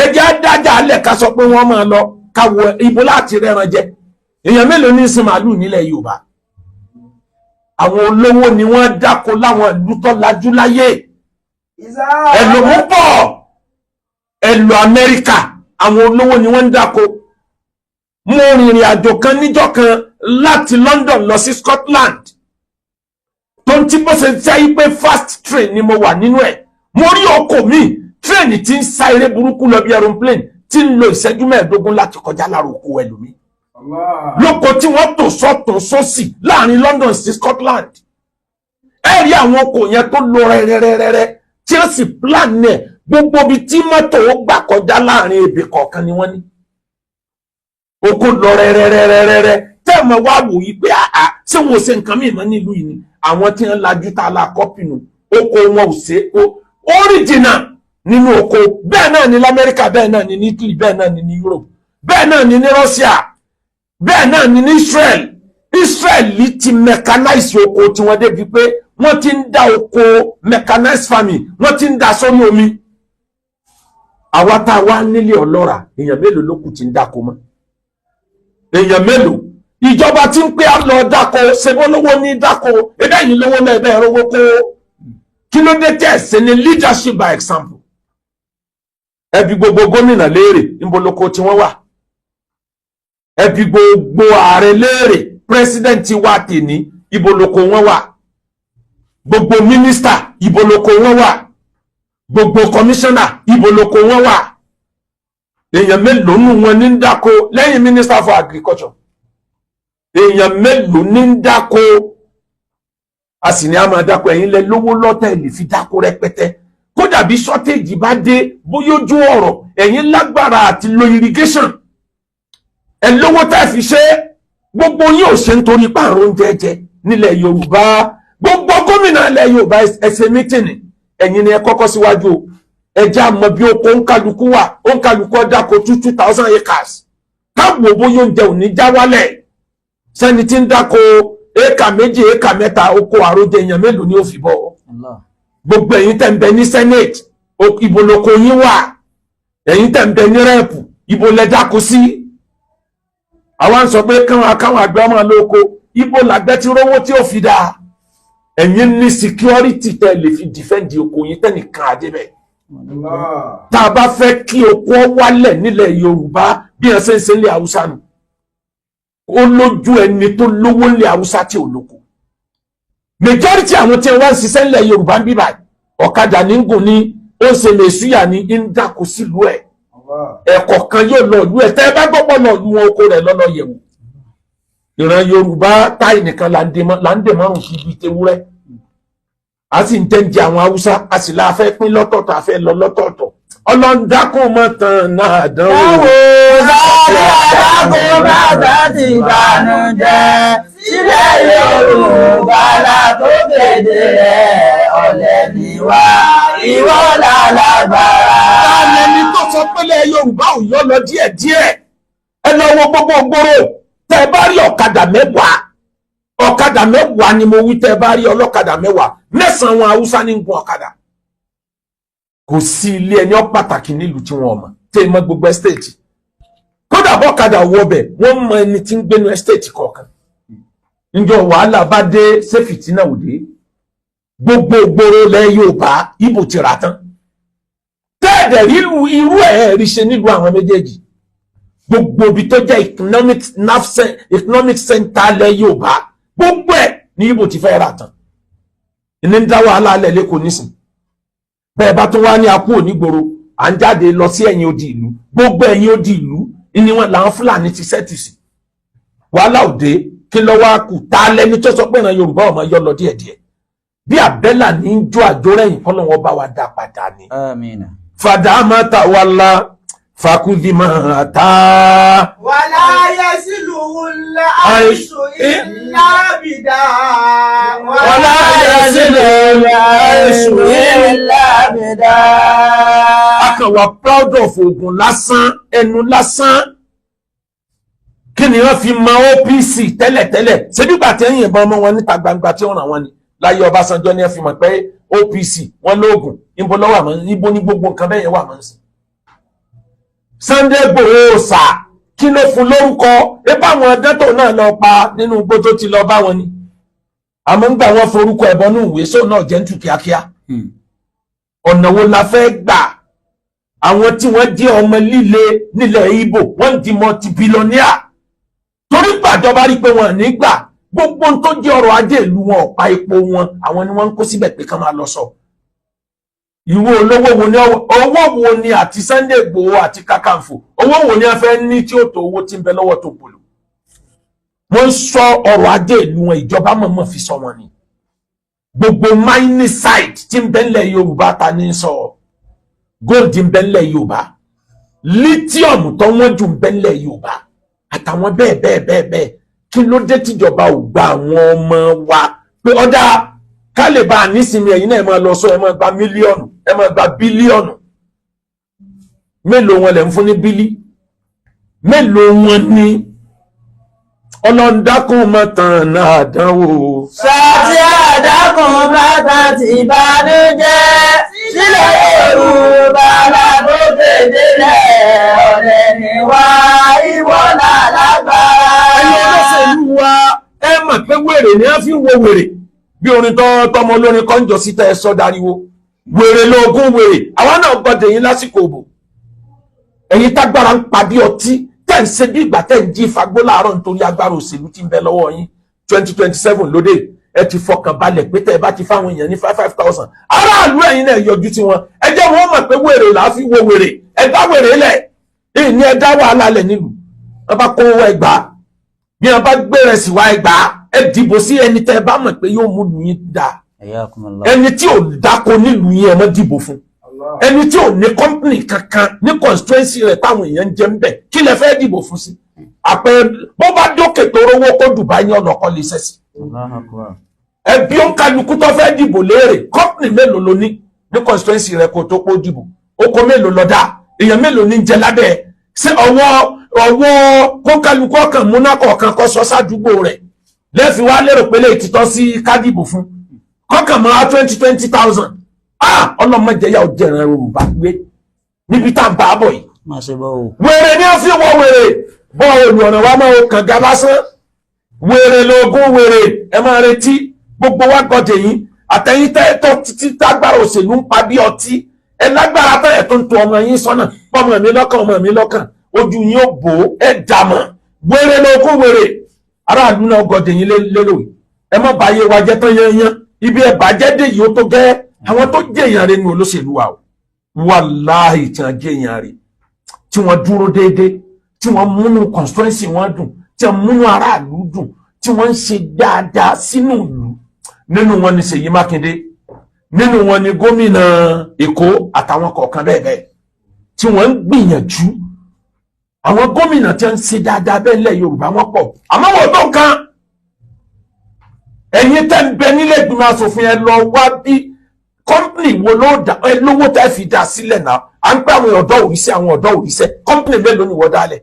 C: ẹjẹ́ dájà alẹ̀ ká sọ pé wọ́n máa lọ káwọ ibo láti rẹ́ran jẹ. Èèyàn mélòó ní sin màálù nílẹ̀ Yorùbá? Àwọn olówó ni wọ́n dáko láwọn ìlú tó lajú láyé. Ẹ̀lò mú pọ̀, ẹ̀lò Amẹ́ríkà, àwọn olówó ni wọ́n ń dáko. Mo rìnrìn àjò kan níjọ́ kan láti London lọ sí Scotland, tó ń tí bó ṣe jẹ́ pé fast train ni mo wà nínú ẹ̀. Mo rí ọkọ̀ mi, train tí ń sá eré burúkú lọ bí aeroplane, tí ń lo ìṣẹ́jú 15 láti kọjá lára oko ẹlòmíì, lóko tí wọ́n tò sọ́tún sósì láàrin London sí Scotland. Ẹ rí àwọn ọkọ̀ yẹn tó lọ rẹ́rẹ́rẹ́rẹ́, tí ó sì plan ẹ̀, gbogbo ibi tí mọ́tò ó gbà kọjá láàrin ebè kọ̀ọ̀kan ni wọ́n ní oko lọ rẹ́rẹ́rẹ́rẹ́rẹ́. Tẹ́ mọ̀ wá wò yí pé àá, ṣé wọn ò ṣe nǹkan mìíràn nílùú yìí ni? Àwọn tí wọ́n lajú tá a la copy nù, oko wọn ò ṣe é oríjìnà nínú oko. Bẹ́ẹ̀ náà ní lamẹ́ríkà, bẹ́ẹ̀ náà ní ní Italy, bẹ́ẹ̀ náà ní ní Europe, bẹ́ẹ̀ náà ní ní Russia, bẹ́ẹ̀ náà ní ní Israel. Israel ti mechanize oko tí wọ́n débi pé wọ́n ti ń dá oko mechanized farming, wọ́n ti ń dá sórí omi. Àwa tá a wá nílé ọlọ́ra, èèyàn mélòó ló kù tí ń dáko mọ́? Èèyàn mélòó? Ìjọba tí ń pé á lọ dáko, ṣebó lówó ní dáko? Ebe yìí lówó náà, ebe rówó kó. Kí ló dé tẹ̀ ṣe ni leadership by example? Ẹbí gbogbo gómìnà léèrè, níbo lóko tí wọ́n wà? Ẹ bi gbogbo ààrẹ léèrè, president wa tèní, ibo lóko wọn wà? Gbogbo mínísítà, ibo lóko wọn wà? Gbogbo kọmíṣánná, ibo lóko wọn wà? Èèyàn mélòó nù wọn ní ń dáko lẹ́yìn minister for agriculture? Èèyàn mélòó ní ń dáko? A sì ní a máa dáko. Ẹ̀yin lẹ lówó lọ́tẹ̀ lè fi dáko rẹpẹtẹ. Kódà bí shortage bá dé, bóyá ojú ọ̀rọ̀, ẹ̀yin lágbára àti lo irrigation. Ẹ lówó tẹ́ fi ṣe. Gbogbo yín ò ṣe nítorí pààrọ̀ oúnjẹ jẹ nílẹ̀ Yorùbá. Gbogbo gómìnà ilẹ̀ Yorùbá, ẹ ṣe meeting. Ẹ̀yin ni ẹ kọ́kọ́ síwájú o. Ẹ já mọ bí oko òǹkàlùkù wà. Òǹkàlùkù ọ̀dàkọ̀ 2,000 acres, káwọ bóyá oúnjẹ ò ní já wálẹ̀. Sẹ́ni tí ń dáko éka 2, éka 3, oko àròjẹ, èèyàn mélòó ni ó fi bọ́? Gbogbo ẹ̀yin tẹ̀ ń bẹ ní senate, ibo lóko yín wà? Ẹ̀yin tẹ̀ ń bẹ ní rep, ibo lẹ dáko sí? Àwa ń sọ pé káwọn àgbẹ̀ ọmọ lóko. Ibo làgbẹ̀ tí rówó tí ó fi dáa? Ẹ̀yin ní security tẹ́ lè fi defend oko yín tẹ́nìkan àdébẹ̀. Tá a bá fẹ́ kí oko wálẹ̀ nílẹ̀ Yorùbá, bí ẹ ṣe ń ṣe nílẹ̀ Haúsá nù. Ó lójú ẹni tó lówó nílẹ̀ Haúsá tí ò lóko. Majority àwọn tí wọ́n ń ṣiṣẹ́ nílẹ̀ Yorùbá ń bí báyìí, ọ̀kadà ní ń gùn, ní ó ń ṣe mẹ̀súyà, ní ń dáko sílùú ẹ̀. Ẹ̀kọ́ kan yóò lọ ìlú ẹ̀. Tẹ́ ẹ bá gbọ́pọ̀ lọ ìlú wọn, oko rẹ̀ lọ́lọ́ yẹ̀wò. Ìran Yorùbá táì nìkan là ń dè márùn sí ibi tewúrẹ́, a sì ń tẹ́ǹjẹ àwọn Haúsá, a sì la fẹ́ pín lọ́tọ̀ọ̀tọ̀, a fẹ́ lọ lọ́tọ̀ọ̀tọ̀. Ọlọ́ndàkùn mọ́ tán náà dánwò.
A: Táwo sáré adágún bàtà ti bànújẹ́ sílẹ̀ Yorùbá la tó kéde rẹ̀, ọ̀lẹ ni wá, ìwọ là lágbára.
C: Lẹni tó sọ pé ilẹ̀ Yorùbá ò yọ lọ díẹ̀díẹ̀? Ẹ lọ wo gbogbo gbòòrò. Tẹ ẹ bá rí ọ̀kadà 10, ọ̀kadà 10 ni mo wí, tẹ ẹ bá rí ọlọ́kadà 10, 9 wọn, Haúsá ní ń gun ọ̀kadà. Kò sí ilé ẹni ọ pàtàkì nílùú tí wọn mọ̀ tẹ ẹ mọ̀. Gbogbo estate, kódà bọ́kadà wọ ọbẹ̀, wọ́n mọ ẹni tí ń gbénu estate kọ̀ọ̀kan. Njọ wàhálà bá dé, ṣé fìtínà ò dé? Gbogbo gbòòrò lẹ Yorùbá, Ìbò ti rà tán. Tẹ́ẹ̀dẹ̀ rílu irú ẹ̀ rí ṣe nílùú àwọn méjèèjì. Gbogbo ibi tó jẹ́ economic center lẹ Yorùbá, gbogbo ẹ̀ ní Ìbò ti fẹ́ rà tán. Ní ń dá wàhálà alẹ́ lẹ́kọ̀ọ́ nísìn. Bẹ́ẹ̀ bá tún wá ní akú onígboro, à ń jáde lọ sí ẹ̀yìn odi ìlú. Gbogbo ẹ̀yìn odi ìlú ni wọn làwọn Fúlàní ti sẹ́tì sí. Wàhálà òde, kí ló wá kù? Tá lẹni tó sọ pé ìran Yorùbá ọmọ yọ lọ díẹ̀díẹ̀ bí àbẹ́là ní í jó àjórẹ̀yìn? Kọ́ lọ́wọ́ bá wa dá padà ni.
A: Àmín.
C: Fàdámà tàwálà fàkúndìmọ̀ tá.
B: ولا يصله العيش إلا بداء.
C: ولا يصله العيش
A: إلا بداء.
C: A kàn wá proud of oògùn lásán, ẹnu lásán. Kí ni wọ́n fi mọ OPC tẹ́lẹ̀tẹ́lẹ̀? Ṣebí gbà tí ń yìnbọn ọmọ wọn níta gbangba tí ó ràn wọ́n ni láyé Ọbásanjọ́ ni ẹ fi mọ̀ pé OPC wọ́n lóògùn. Níbo lọ́wọ́ àmọ́? Níbo ní gbogbo nǹkan bẹ́ẹ̀ yẹn wà mọ́ sí? Sunday Igboho sà, kí ló fún lórúkọ? Ẹ bá àwọn dẹ́tò náà lọ pa nínú igbó tó ti lọ bá wọn ni. Àmọ́ ń gbà wọ́n forúkọ ẹ̀bọ ní ìwé sóun náà jẹ́ ń tù kíákíá. Ọ̀nà wo la fẹ́ gbà? Àwọn tí wọ́n jẹ́ ọmọ líle nílẹ̀ Ìgbò, wọ́n di multi-billionaire torí gbàjọba rí pé wọ́n ní gbà. Gbogbo ohun tó jẹ́ ọrọ̀ ajé ìlú wọn, ọ̀pá epo wọn, àwọn ni wọ́n ń kó síbẹ̀ pé kán máa lọ sọ. Ìwé olówó wo ni, owó wo ni àti Sunday Igboho àti Kakanfò, owó wo ni wọ́n fẹ́ ní tí ó tó owó tí ń bẹ lọ́wọ́ tó bòlò? Wọ́n ń sọ ọrọ̀ ajé ìlú wọn, ìjọba mọ̀ọ́mọ̀ fi sọ wọn ni. Gbogbo mining site tí ń bẹ ńlẹ̀ Yorùbá, ta ní sọ? Gold ń bẹ ńlẹ̀ Yorùbá, lithium tó wọ́n jù ń bẹ ńlẹ̀ Yorùbá, àtàwọn bẹ́ẹ̀ bẹ́ẹ̀ bẹ́ẹ̀ bẹ́ẹ̀. Kí ló dé tíjọba ò gba àwọn ọmọ wa pé ọ̀dà ká lè bá a nísinmi? Ẹ̀yin náà, ẹ máa lọ sọ, ẹ máa gba mílíọ̀nù, ẹ máa gba bílíọ̀nù. Mélòó wọn lẹ̀ ń fún ní bílí? Mélòó wọn ní? Ọlọ́ndàkùn mọ́tàn náà dánwò.
A: Sàtì àdákùn bàtà ti bànújẹ́ sílẹ̀ Yorùbá lábókè délẹ̀, ọ̀lẹ ni wá, ìwọ là lágbára.
C: Ẹ̀yin olóṣèlú wa, ẹ mọ̀ pé wèrè ni wọ́n fi ń wo wèrè bí orin tó tọmọ olórin kan jọ síta, ẹ sọ dariwo wèrè lóògùn wèrè. Àwa náà gbọ́dọ̀ yín lásìkò òbò. Ẹ̀yin tágbára ń pa bí ọtí. Tẹ̀ ń ṣe bí ìgbà tẹ̀ ń jí fagbó láàárọ̀ nítorí agbára òṣèlú tí ń bẹ lọ́wọ́ yín. 2027 lóde, ẹ ti fọkàn balẹ̀ pé tẹ́ ẹ bá ti fáwọn èèyàn ní five five thousand, aráàlú, ẹ̀yin náà yọjú sí wọn. Ẹ jẹ́ wọn mọ̀ pé wèrè là á fi wo wèrè. Ẹ dá wèrè lẹ̀ ìní, ẹ dá wàhálà lẹ̀ nílùú. Wọn bá kó owó ẹgbàá, bí wọn bá gbé rẹ̀ sí wá ẹgbàá, ẹ dìbò sí ẹni tẹ́ ẹ bá mọ̀ pé yóò mú lù yín dáa.
A: Hayyakumullah.
C: Ẹni tí ò dáko nílùú yín, ẹ má dìbò fún. Ẹni tí ò ní company kankan ní constituency rẹ̀ táwọn èèyàn ń jẹ ń bẹ̀, kí lẹ fẹ́ dìbò fún sí? Àpẹẹrẹ, bó bá dókè tó rówó kó Dubai ní ọ̀nà kan lè ṣẹ̀sì.
A: Allahu akbar.
C: Ẹbí ó ń kálukú tó fẹ́ dìbò léèrè, company mélòó ló ní ní constituency rẹ̀ kó tó kó dìbò? Oko mélòó lọ dá? Èèyàn mélòó ní jẹ lábẹ́ ẹ̀? Ṣé ọwọ́ ọwọ́ kó kálukú ọkàn múná kọ̀ọ̀kan kọ́ sọ sádùúgbò rẹ̀ lẹ́ẹ̀fi wá lérò pé lè títọ́ sí kádìbò fún kọ́kàn máa twenty twenty thousand? Ah, ọlọ́mọdé yà ó jẹ̀ràn Yorùbá gbé níbi tá à ń bá a bọ̀ yìí.
A: Má ṣe bọ́ o.
C: Wèrè ní ó fi wọ wèrè bọ́ olùọ̀nà wa máa kànga lásán. Wèrè lóògùn wèrè. Ẹ máa retí gbogbo wa gọdẹ yín àtẹ̀yìn tẹ́ tó títí tágbára òṣèlú ń pa bí ọtí. Ẹ lágbára tẹ́ ẹ̀ tó ń to ọmọ yín sọ́nà, ọmọ mi lọ́kàn, ọmọ mi lọ́kàn, ojú yín ó bò ó. Ẹ dàmọ̀, wèrè lóògùn wèrè. Aráàlú náà gọdẹ yín lérò. Ẹ má bàa yé wa jẹ́ tán yányán. Ibi ẹ bàjẹ́ dé yìí, ó tó gẹ́. Àwọn tó jẹ́ èèyàn rẹ̀ ní olóṣèlú wa o, wàláhì, tí wọ́n jẹ́ èèyàn rẹ̀, tí wọ́n dúró déédéé, tí wọ́n múnú constituency wọn dùn, tí wọ́n múnú aráàlú dùn, tí wọ́n ń ṣe dáadáa sínú ìlú, nínú wọn ni Ṣèyí Mákindé, nínú wọn ni gómìnà Èkó àtàwọn kọ̀ọ̀kan bẹ́ẹ̀ bẹ́ẹ̀ tí wọ́n ń gbìyànjú. Àwọn gómìnà tí wọ́n ń ṣe dáadáa bẹ́ẹ̀ lẹ̀ Yorùbá, wọ́n pọ̀, àmọ́ wọ́n tó nǹkan. Ẹ̀yin tẹ́ ń bẹ nílé ìgbìmọ̀ asòfin, ẹ lọ wá bí company wo ló dá ẹ lówó tẹ́ fi dá sílẹ̀ náà. À ń pẹ́ àwọn ọ̀dọ́ òrìṣẹ́, àwọn ọ̀dọ́ òrìṣẹ́. Company mélòó ni wọ́n dálẹ̀?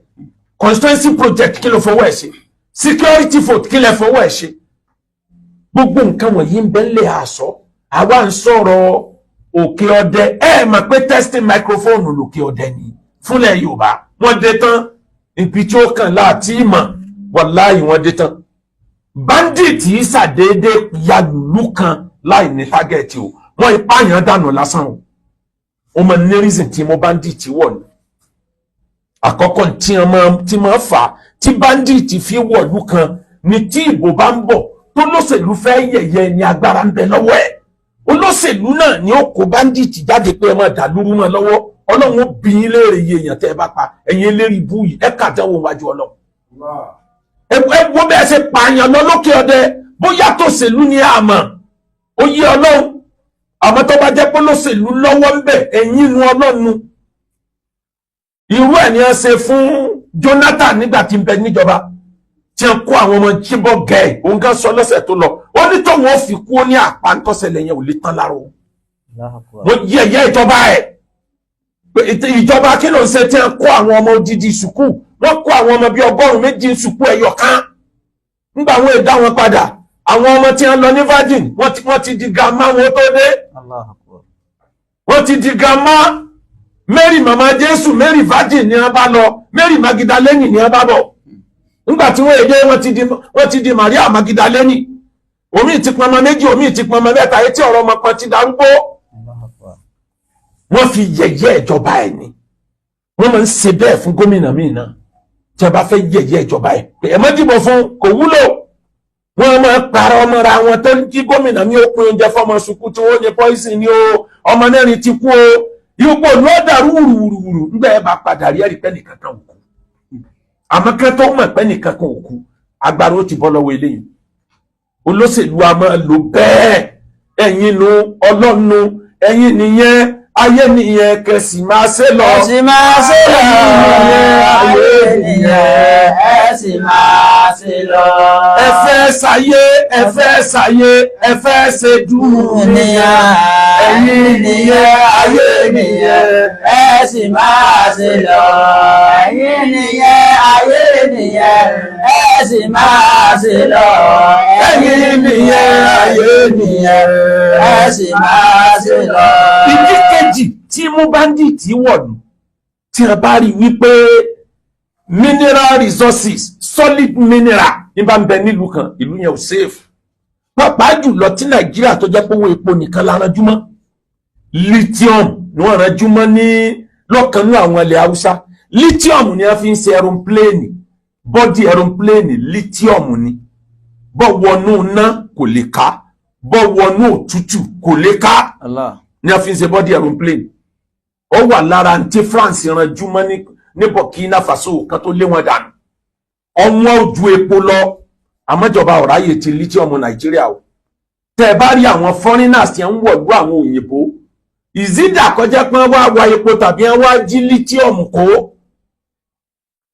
C: Constituency project, kí ló fọwọ́ ẹ̀ ṣe? Security vote, kí lẹ fọwọ́ ẹ̀ ṣe? Gbogbo nǹkan wọ̀nyí ń bẹ ńlẹ̀ àṣọ. Àwa ń sọ̀rọ̀ Òkè Ọdẹ. Ẹ mọ̀ pé testing microphone lòkè Ọdẹ ni fúnlẹ̀ Yorùbá. Wọ́n dé tán, ibi tí ó kàn láti mọ̀, wàláhì, wọ́n dé tán. Bandit yìí ṣàdédé yalùlù kan láì ní target o. Wọ́n ipá yẹn dànù lásán o. Ó mọ ní reason tí mo bandit wọ̀ ni. Àkọ́kọ́ tí wọ́n tí máa fà á tí bandit fi wọ̀lú kan ni tí ìbò bá ń bọ̀, tó lóṣèlú fẹ́ yẹ̀yẹ́ ni agbára ń bẹ lọ́wọ́ ẹ̀. Olóṣèlú náà ni ó kó bandit jáde pé ẹ máa dà lúrú mọ́ lọ́wọ́. Ọlọ́run ó bí yín léèrè iye èèyàn tẹ́ ẹ bá pa. Ẹ̀yin eléri ibú yìí, ẹ kàdánwò wájú Ọlọ́run. Ẹ wo bẹ́ẹ̀ ṣe pààyàn lọ lókè Ọdẹ. Bóyá tòṣèlú ni àmọ́ ó yé Ọlọ́run, àmọ́ tó bá jẹ́ pé lóṣèlú lọ́wọ́ ń bẹ̀, ẹ̀yìn inú Ọlọ́run. Irú ẹ̀ ni wọ́n ṣe fún Jonathan nígbà tí ń bẹ níjọba, tí wọ́n kó àwọn ọmọ Chibok gẹ̀. Òun kan sọ lọ́sẹ̀ tó lọ, ó ní tóun ó fi kú, ó ní àpá ńtọ́sẹ̀lẹ̀ yẹn ò lè tán lára òun. Wọ́n yí ẹ̀yẹ́ ìjọba ẹ̀ ìjọba kí ló ń ṣe tí wọ́n kó àwọn ọmọ odidi sùkúù? Wọ́n kó àwọn ọmọ bíi 200 sùkúù ẹ̀yọ̀ kan. Nígbà àwọn èdè àwọn padà, àwọn ọmọ tí wọ́n lọ ní Virgin, wọ́n ti di grandma wọn tó dé. Wọ́n ti di grandma. Mary mama Jésù, Mary Virgin ni wọ́n bá lọ, Mary Magdalene ni wọ́n bá bọ̀. Nígbà tí wọ́n èdè, wọ́n ti di Maria Magdalene. Omi ti pọnmọ méjì, omi ti pọnmọ mẹ́ta, etí ọ̀rọ̀ ọmọ kan ti darúgbó. Wọ́n fi yẹ̀yẹ́ ìjọba ẹ̀ ni. Wọ́n máa ń ṣe bẹ́ẹ̀ fún gómìnà míì náà tí wọ́n bá fẹ́ yẹ̀yẹ́ ìjọba ẹ̀ pé ẹ má dìbò fún, kò wúlò. Wọ́n máa parọ́ ọmọra wọn tó ń jí gómìnà ní okun oúnjẹ fọmọ sukú tí wọ́n ní poison ní o. Ọmọ mẹ́rin ti kú o. Ipò ló dàrú wùrùwùrù. Nígbà ẹ bá padà rí, ẹ̀rí pẹ́ nìkan kan ò kú. Àmọ́ kẹ́ tó mọ̀ pé nìkan kan ò kú, agbára ó ti bọ́ lọ́wọ́ eléyìí. Olóṣèlú a máa lò bẹ́ẹ̀. Ẹ̀yin nu ọlọ́nu, ẹ̀yin nìyẹn, ayé nìyẹn, kẹsì máa ṣe lọ.
A: Ẹ sì máa ṣe lọ. Ayé nìyẹn, ẹ sì máa ṣe lọ.
C: Ẹ fẹ́ ṣayé, ẹ fẹ́ ṣayé, ẹ fẹ́ ṣe dúnìyà.
A: Ẹ̀yin nìyẹn, ayé nìyẹn, ẹ sì máa ṣe lọ. Ẹ̀yin nìyẹn, ayé nìyẹn, ẹ sì máa ṣe lọ.
C: Ẹ̀yin nìyẹn, ayé nìyẹn,
A: ẹ sì máa ṣe lọ.
C: Ìdí kejì tí mú bandit wọ̀lú, tí a bá rí wípé mineral resources, solid mineral ní bá ń bẹ nílùú kan, ìlú yẹn ò safe. Pàápàá jùlọ tí Nàìjíríà tó jẹ́ pé owó epo nìkan la ranjú mọ́, lithium ni wọ́n ranjú mọ́ ní lọ́kànnú àwọn ilẹ̀ Haúsá. Lithium ni wọ́n fi ń ṣe aeroplane, body aeroplane lithium ni. Bọ́ wọnú iná kò lè ká, bọ́ wọnú òtútù kò lè ká.
A: Allah.
C: Ní a fi ń ṣe body aeroplane. Ó wà lára tí France ranjú mọ́ ní Burkina Faso kan tó lé wọn dànù. Ọwọ́n ojú epo lọ, àmọ́jọba ọ̀ráyè ti lithium Nàìjíríà o. Tẹ́ ẹ bá rí àwọn foreigners tí ń wọ̀lú àwọn òyìnbó, ìzídà kọjá pé wọ́n wá wa epo tàbí wọ́n wá jí lithium kó.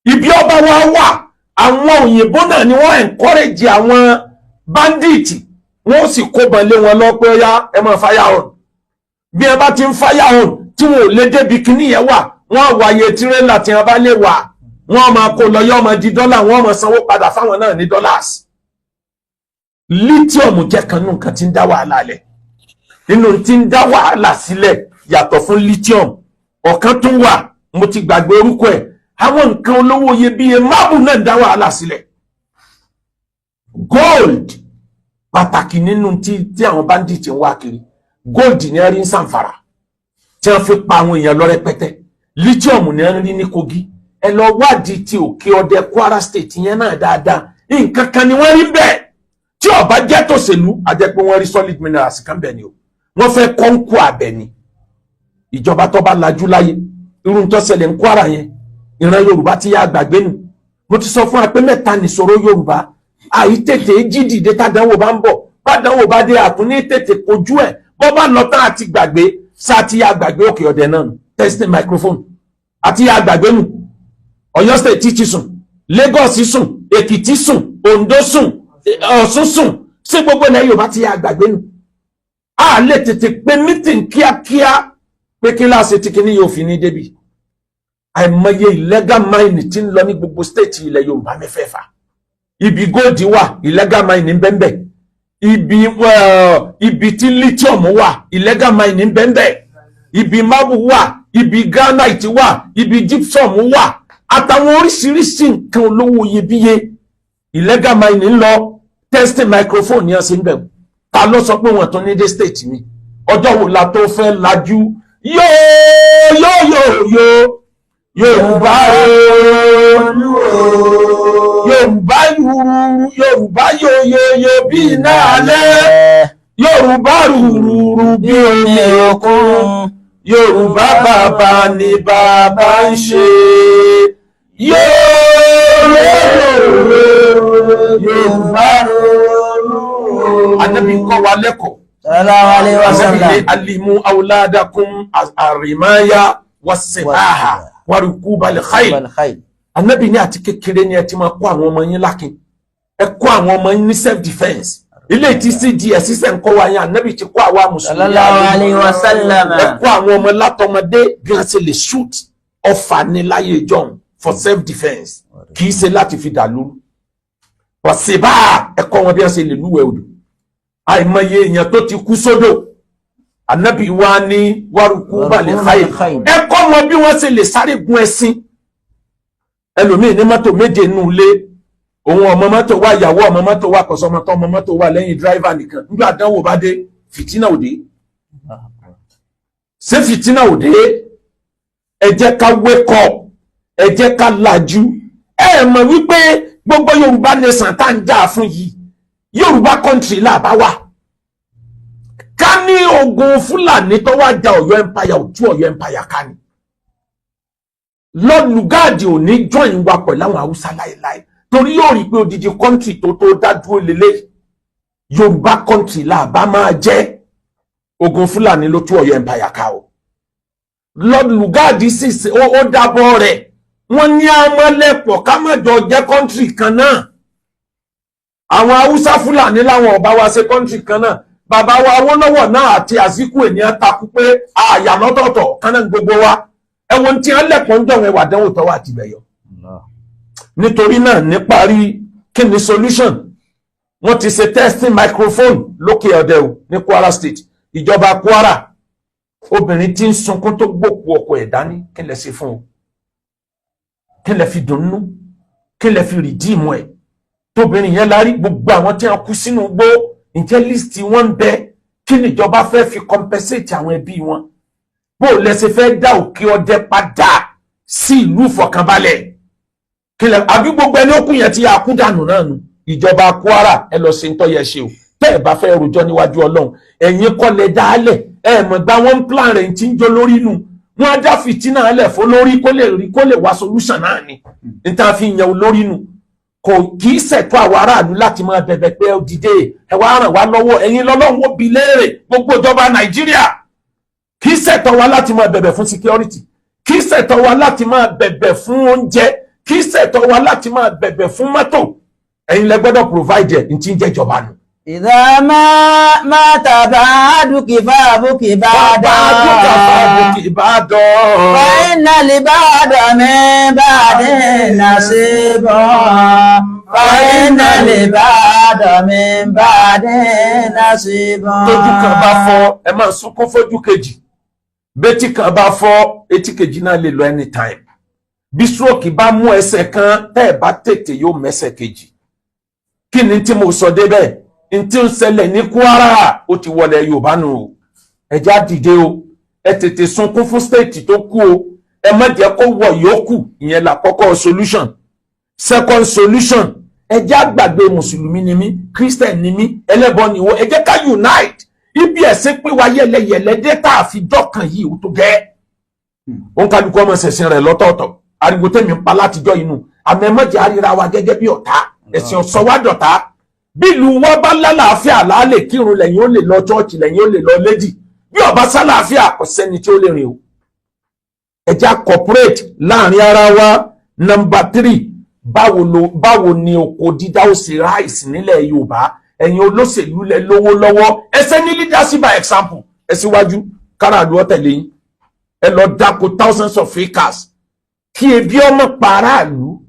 C: Ibi ọba wa wà, àwọn òyìnbó náà ni wọ́n encourage àwọn bandit, wọ́n sì kóbọn lé wọn lọ pé ó yá, ẹ máa fire on. Bí ẹ bá ti ń fire on tí wọn ò lè débi kíní yẹn wà, wọ́n wáyé tirẹ́là tí wọ́n bá lè wà, wọ́n máa kó lọ, yọ́ máa di dọ́là, wọ́n máa sanwó padà fáwọn náà ní dollars. Lithium jẹ́ kan nínú nǹkan tí ń dá wàhálà lẹ̀, nínú tí ń dá wàhálà sílẹ̀. Yàtọ̀ fún lithium, ọ̀kan tún wà, mo ti gbàgbé orúkọ ẹ̀. Àwọn nǹkan olówó iyebíye marble náà ń dá wàhálà sílẹ̀. Gold pàtàkì nínú tí àwọn bandit ń wá kiri. Gold ní ẹ rí ń Zamfara tí wọ́n fi pa àwọn èèyàn lọ rẹpẹtẹ. Lithium ní ẹ rí ní Kogi. Ẹ lọ wádìí ti Òkè Ọdẹ, Kwara State yẹn náà dáadáa. Nǹkan kan ni wọ́n rí bẹ́ẹ̀ tí ó bá jẹ́ tòṣèlú, a jẹ́ pé wọ́n rí solid minerals kan bẹ́ẹ̀ ni o. Wọ́n fẹ́ kọ́ńkù abẹ ni. Ìjọba tó bá lajú láyé, irú tó ṣẹlẹ̀ ń Kwara yẹn, ìran Yorùbá ti yá gbàgbé nù. Mo ti sọ fún wa pé mẹ́ta nìṣòro Yorùbá: àìtètè jí dìde tádánwò bá ń bọ̀, bádánwò bá dé, àtúní tètè kojú ẹ̀, bọ́ bá lọ tán àti gbàgbé. Sáà ti yá gbàgbé Òkè Ọ̀dẹ náà nù, testing microphone àti yá gbàgbé nù. Ọ̀yọ́ State ti sùn, Lagos sùn, Èkìtì sùn, Oǹdó sùn, Ọ̀ṣun sùn. Sí gbogbo ilẹ̀ Yorùbá ti yá gbàgbé nù. A lè tètè pé meeting kíákíá pé kíláàsì tí kìíní yóò fi ní débi. Àìmọye illegal mine tí ń lọ ní gbogbo state ilẹ̀ Yorùbá mẹ́fẹ̀ẹ̀fà. Ibi gold wà, illegal mine ń bẹ́ńbẹ́. Ibi tí lithium wà, illegal mine ń bẹ́ńbẹ́. Ibi marble wà, ibi granite wà, ibi gypsum wà, àtàwọn oríṣiríṣi nǹkan olówó iyebíye, illegal mine ń lọ. Testing microphone yẹn sì ń bẹ̀rù. Ta ló sọ pé wọ́n tún ní dé state mi? Ọjọ́ wo la tó fẹ́ lajú? Yóò yóò yóò yóò Yorùbá ooo, Yorùbá yúrú, Yorùbá yóyóyó bí iná alẹ́, Yorùbá rúrúrú bí omi òkun, Yorùbá bàbá ni bàbá ń ṣe, yóò Yorùbá. Ànábì kọ́ wa lẹ́kọ̀ọ́.
A: Sallallahu alaihi
C: Ànábì ní
A: wasallam.
C: علموا أولادكم الرماية والسباحة وركوب الخيل.
A: Wal khayl.
C: Ànábì ní àti kékeré ni ẹ ti máa kọ́ àwọn ọmọ yín lákin, ẹ kọ́ àwọn ọmọ yín ní self defence. Ilé tí CDS ṣiṣẹ́ ń kọ́ wa yẹn, Ànábì ti kọ́ àwa mùsùlùmí.
A: Sallallahu alaihi wasallam.
C: Ẹ kọ́ àwọn ọmọ látọmọdé bí wọ́n ṣe lè shoot ọfà ní láyé ìjọ́un for self defence, kì í ṣe láti fi dàlú. Wàsíbà, ẹ kọ́ wọn bí wọ́n ṣe lè lúwẹ̀ẹ́ odò. Àìmọye èèyàn tó ti kú sódò. Ànábì wa ní وركوب الخيل, ẹ kọ́ wọn bí wọ́n ṣe lè sáré gun ẹṣin. Ẹlòmíì ní mọ́tò méje nínú ilé òun, ọmọ mọ́tò wá, ìyàwó ọmọ mọ́tò wá, kọ̀sọ́mọ́tò ọmọ mọ́tò wá lẹ́yìn driver nìkan. Nígbà àdánwò bá dé, fìtínà òde. Ṣé fìtínà òde? Ẹ jẹ́ ká wake up, ẹ jẹ́ ká lajú. Ẹ mọ̀ wípé gbogbo Yorùbá nation tá ń jà fún yìí, Yorùbá country là bá wà. Ká ní ogun Fúlàní tó wá ja Ọ̀yọ́ empire, ò tú Ọ̀yọ́ empire ká ní. Lord Lugard ò ní join wa pẹ̀lú àwọn Haúsá láéláé, torí yóò rí i pé odidi country tó dá dúró lélẹ̀, Yorùbá country là bá máa jẹ́. Ogun Fúlàní ló tú Ọ̀yọ́ empire ká o. Lord Lugard sì ó dábọ̀ rẹ̀. Wọ́n ní amọ́lẹ̀pọ̀ ká má jọ jẹ́ country kan náà. Àwọn Haúsá Fúlàní láwọn ọba wa ṣe country kan náà. Bàbá wa Awólọ́wọ̀ náà àti Azikiwe ní takú pé àyà lọ́tọ̀ọ̀tọ̀ kan náà gbogbo wa. Ẹ̀wọ̀n tí wọ́n lẹ̀pọ̀ ń dọ̀wọ̀ ẹ̀wà dánwò tọ́wọ́ àti ìbẹ̀yọ. Nítorí náà, níparí, kí ni solution? Wọ́n ti ṣe testing microphone lókè ọdẹ o ní Kwara State. Ìjọba Kwara, obìnrin tí ń sunkún tó gbòkú ọkọ ẹ̀ dání, kí lẹ ṣe fún o? Kí lẹ fi dùnnú? Kí lẹ fi redeem ẹ̀ tóbìnrin yẹn lárí? Gbogbo àwọn tí wọ́n kú sínú igbó, ǹjẹ́ list wọn ń bẹ? Kí níjọba fẹ́ fi compensate àwọn ẹbí wọn? Bó o lẹ ṣe fẹ́ dá Òkè Ọdẹ padà? Sí ìlú ìfọ̀kànbalẹ̀ kílẹ̀, àbí gbogbo ẹni ó kú yẹn ti yà kú dànù náà nù. Ìjọba Kwara, ẹ lọ sí ń tọ́ yẹ ṣe o. Tẹ́ ẹ bá fẹ́ rojọ́ níwájú Ọlọ́run, ẹ̀yin kọ́ lẹ dálẹ̀. Ẹ mọ̀ gba wọ́n plan rẹ̀ tí ń jó lórí nù. Wọ́n á dá fìtínà lẹ̀ fún lórí kó lè rí kó lè wá solution náà ni níta fi yan olórí nù. Kò kì í ṣẹ̀tọ́ àwọn aráàlú láti máa bẹ̀bẹ̀ pé ẹ dìde, ẹ wá ràn wá lọ́wọ́. Ẹ̀yin lọ́lọ́run ó bi léèrè. Gbogbo ìjọba Nàìjíríà, kì í ṣẹ̀tọ́ wa láti máa bẹ̀bẹ̀ fún security, kì í ṣẹ̀tọ́ wa láti máa bẹ̀bẹ̀ fún oúnjẹ, kì í ṣẹ̀tọ́ wa láti máa bẹ̀bẹ̀ fún mọ́tò. Ẹ̀yin lẹ gbọ́dọ̀ provide ẹ̀ ní tí ń jẹ́ ìjọba nù.
A: إذا ما مات بعدك فابك بعدا.
C: بعدك فابك بعدا.
A: فإن لبعد من بعد نصيب، فإن لبعد من بعد نصيب.
C: Tójú kan bá fọ́, ẹ máa sunkún fojú kejì. Bétí kan bá fọ́, etí kejì náà lè lọ anytime. Bí stroke bá mú ẹsẹ̀ kan, tẹ́ ẹ bá tètè, yóò mẹ́sẹ̀ kejì. Kí ni tí mo sọ débẹ̀? N tí ń ṣẹlẹ̀ ní Kwara, ó ti wọlé Yorùbá nù o. Ẹ já dìde o, ẹ tètè sunkún fún state tó kú o, ẹ má jẹ́ kó wọ̀ yòókù. Ìyẹn là kọ́kọ́ solution. Second solution, ẹ já gbàgbé mùsùlùmí ni mí, Christian ni mí, ẹlẹ́bọ ni wọ́n. Ẹ jẹ́ ká unite. Ibi ẹ̀sìn pín wa yẹlẹyẹlẹ dé tá a fi dọ́kàn yìí, ó tó gẹ́. Òun kálukú ọmọ ṣẹ̀sìn rẹ̀ lọ́tọ̀ọ̀tọ̀. Ariwo tẹ̀mí ń pa látijọ́ inú àmọ́, ẹ má jẹ́ àríra wa gẹ́gẹ́ bí ọ̀tá. Ẹ̀sìn ọ̀sọ́ wa dọ̀tá. Bí ìlú wa bá lálàáfíà, láàlè kírun, lẹ́yìn ó lè lọ chọ́ọ̀chì, lẹ́yìn ó lè lọ léjì. Bí ó bá sálàáfíà, kò sẹ́ni tí ó lè rìn o. Ẹ jẹ́ á cooperate láàrin ara wa. Number three, báwo ni oko dídá ó ṣe rise nílẹ̀ Yorùbá? Ẹ̀yin olóṣèlú lẹ lówó lọ́wọ́. Ẹ ṣe ní leadership by example. Ẹ síwájú káràlú ọ̀tẹ̀lẹ̀ yín. Ẹ lọ dáko thousands of acres kí ebi ọmọ paráàlú.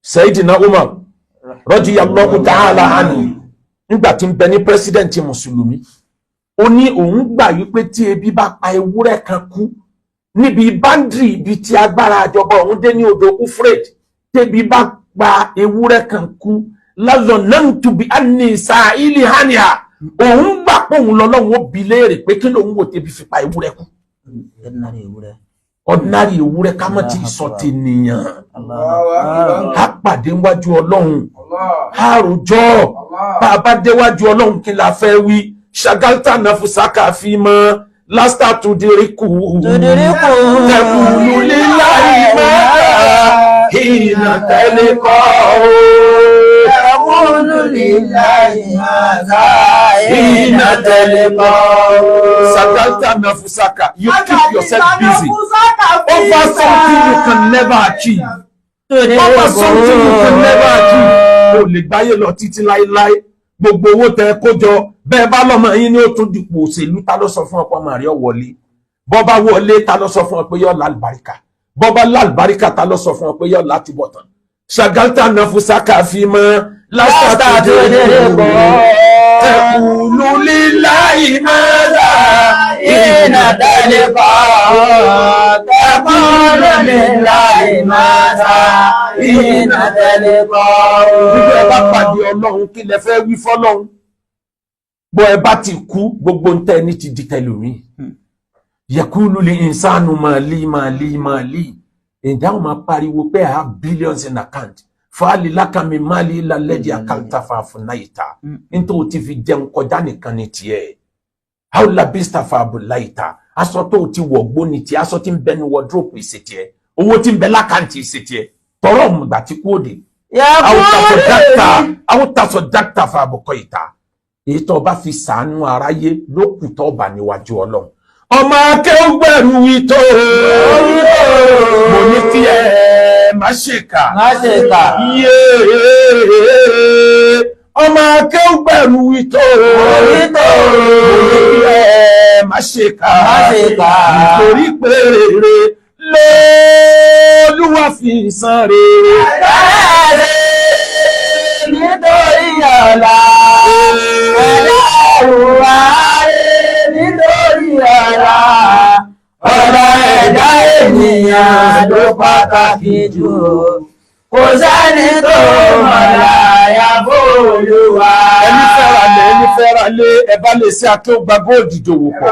C: Sayyidina Umar radiyallahu ta'ala anhu, nígbà tí ń bẹ ní president mùsùlùmí, ó ní òun gbà wípé tí ebi bá pa ewúrẹ́ kan kú níbi boundary ibi tí agbára àjọba òun dé ní odò Ufred, tẹ́bi bá pa ewúrẹ́ kan kú, lazonantu bi anni sa'ili haniha, òun gbà pé òun lọ́lọ́run ó bi léèrè pé kí lòun wò tẹ́bi fi pa ewúrẹ́ kú. Ordinary ewúrẹ́, ká mọ̀ tí ì sọ tènìyàn. Á pàdé wájú Ọlọ́run, á rojọ́. Bá a bá déwájú Ọlọ́run, kí la fẹ́ wí? شغلت نفسك فيما لست تدرك.
A: تدرك.
C: تقول لله ما حين تلقاه.
A: تقول لله ماذا حين تلقاه.
C: شغلت نفسك, you keep yourself busy over something you can never achieve, over something you can never achieve. Kò lè gbáyé lọ títí láéláé. Gbogbo owó tẹ kó jọ bẹ́ẹ̀, bá lọ́mọ yín ní ó tún dipò òṣèlú, ta ló sọ fún ọ pé ọmọ rẹ̀ wọlé? Bọ́ bá wọlé, ta ló sọ fún ọ pé yọ lálùbáríkà? Bọ́ bá lálùbáríkà, ta ló sọ fún ọ pé yọ látúbọ̀ tán? شغلت نفسك فيما لست تدرك تقول لله ماذا
A: حين تلقاه تقول لله ماذا حين تلقاه.
C: Gbogbo ẹ bá pàdé Ọlọ́run, kí lẹ fẹ́ wí fọ́lọ́run? Bọ́ ẹ bá ti kú, gbogbo ń tẹ́ ní ti di tẹlòmíì. يقول الإنسان مالي مالي مالي. Ìdáhùn máa pariwo pé I have billions in account. فهل لك من مالي إلا الذي أكلت فأفنيت. Nítorí o ti fi jẹun kọjá nìkan ní tiẹ̀. أو لبست فأبليت. Aṣọ tó o ti wọ̀ gbó ní tiẹ̀, aṣọ tí ń bẹ ní wardrobe ìṣe tiẹ̀, owó tí ń bẹ l'account ìṣe tiẹ̀. Tọrọ ọ̀mùgbà tí kú òde. أو تصدقت فأبقيت. Èyí tó o bá fi sàánú aráyé ló kù tó bá níwájú Ọlọ́run. Ọmọ akéwùgbẹ̀rù wí tó, mo ní kí ẹ má ṣèkà.
A: Má ṣe kà.
C: Yéé, ọmọ akéwùgbẹ̀rù wí tó,
A: Wí tó.
C: mo ní kí ẹ má ṣèkà.
A: Má ṣe kà.
C: Nítorí pé rere lÓlúwa fi san rere.
A: Rere nítorí ọ̀la. Ẹlẹ́rùwá rere nítorí ọ̀la. Ọ̀la ẹ̀dá ènìyàn ló pàtàkì jù. Kò sẹ́ni tó mọ̀lá àyàfó Olúwa.
C: Ẹni fẹ́ra lé, ẹni fẹ́ra lé, ẹ bá lè ṣe akéwùgbà góòdì dòwò pọ̀.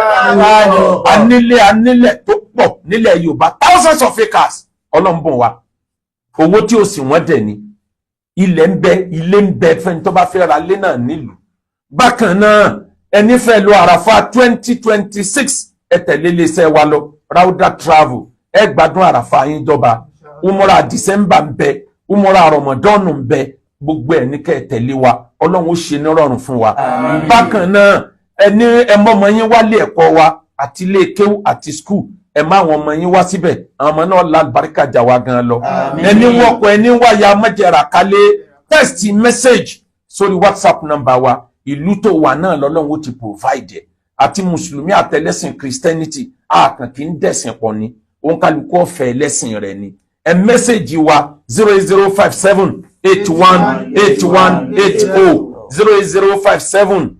C: Anílé, anílẹ̀ tó pọ̀ nílẹ̀ Yorùbá, thousands of acres. Ọlọ́mbọ̀n wa owó tí ò sì wọ́n dẹ̀ ni. Ilẹ̀ ń bẹ, ilé ń bẹ fẹ́ni tó bá fẹ́ ra ilé náà nílùú. Bákan náà, ẹni fẹ́ lọ Àràfà 2026, ẹ tẹ̀lé iléeṣẹ́ wa lọ, Rauda Travel. Ẹ gbádùn Àràfà yín dọ́ba. Umura December ń bẹ, umura Ramadan ń bẹ, gbogbo ẹ̀ ní kẹ́ ẹ tẹ̀lé wa. Ọlọ́run ó ṣe nírọ̀rùn fún wa. Bákan náà, ẹni ẹ mọ́mọ yín wálé ẹ̀kọ́ wa, àti ilé kéwú àti school, ẹ má àwọn ọmọ yín wá síbẹ̀. Àwọn ọmọ náà lálùbáríkà jà wá gan lọ. Ẹni wọkọ̀, ẹni wáyà mọ́jẹ̀rà kálé, text message sórí WhatsApp number wa. Ìlú tó wà náà lọ́lọ́run ó ti provide ẹ̀. Àti mùsùlùmí àtẹlẹ́sìn Christianity, àkàn kì í dẹ̀sìn pọ̀ ni. Òun kálukú ọ̀fẹ́ ẹlẹ́sìn rẹ̀ ni. Ẹ message wa 08057818180,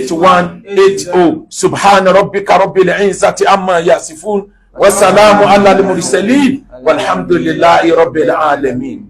C: 08057818180. Subhana rabbika rabbil izzati amma yasifun, wasalamu ala al-mursalin, walhamdulillahi rabbil alamin.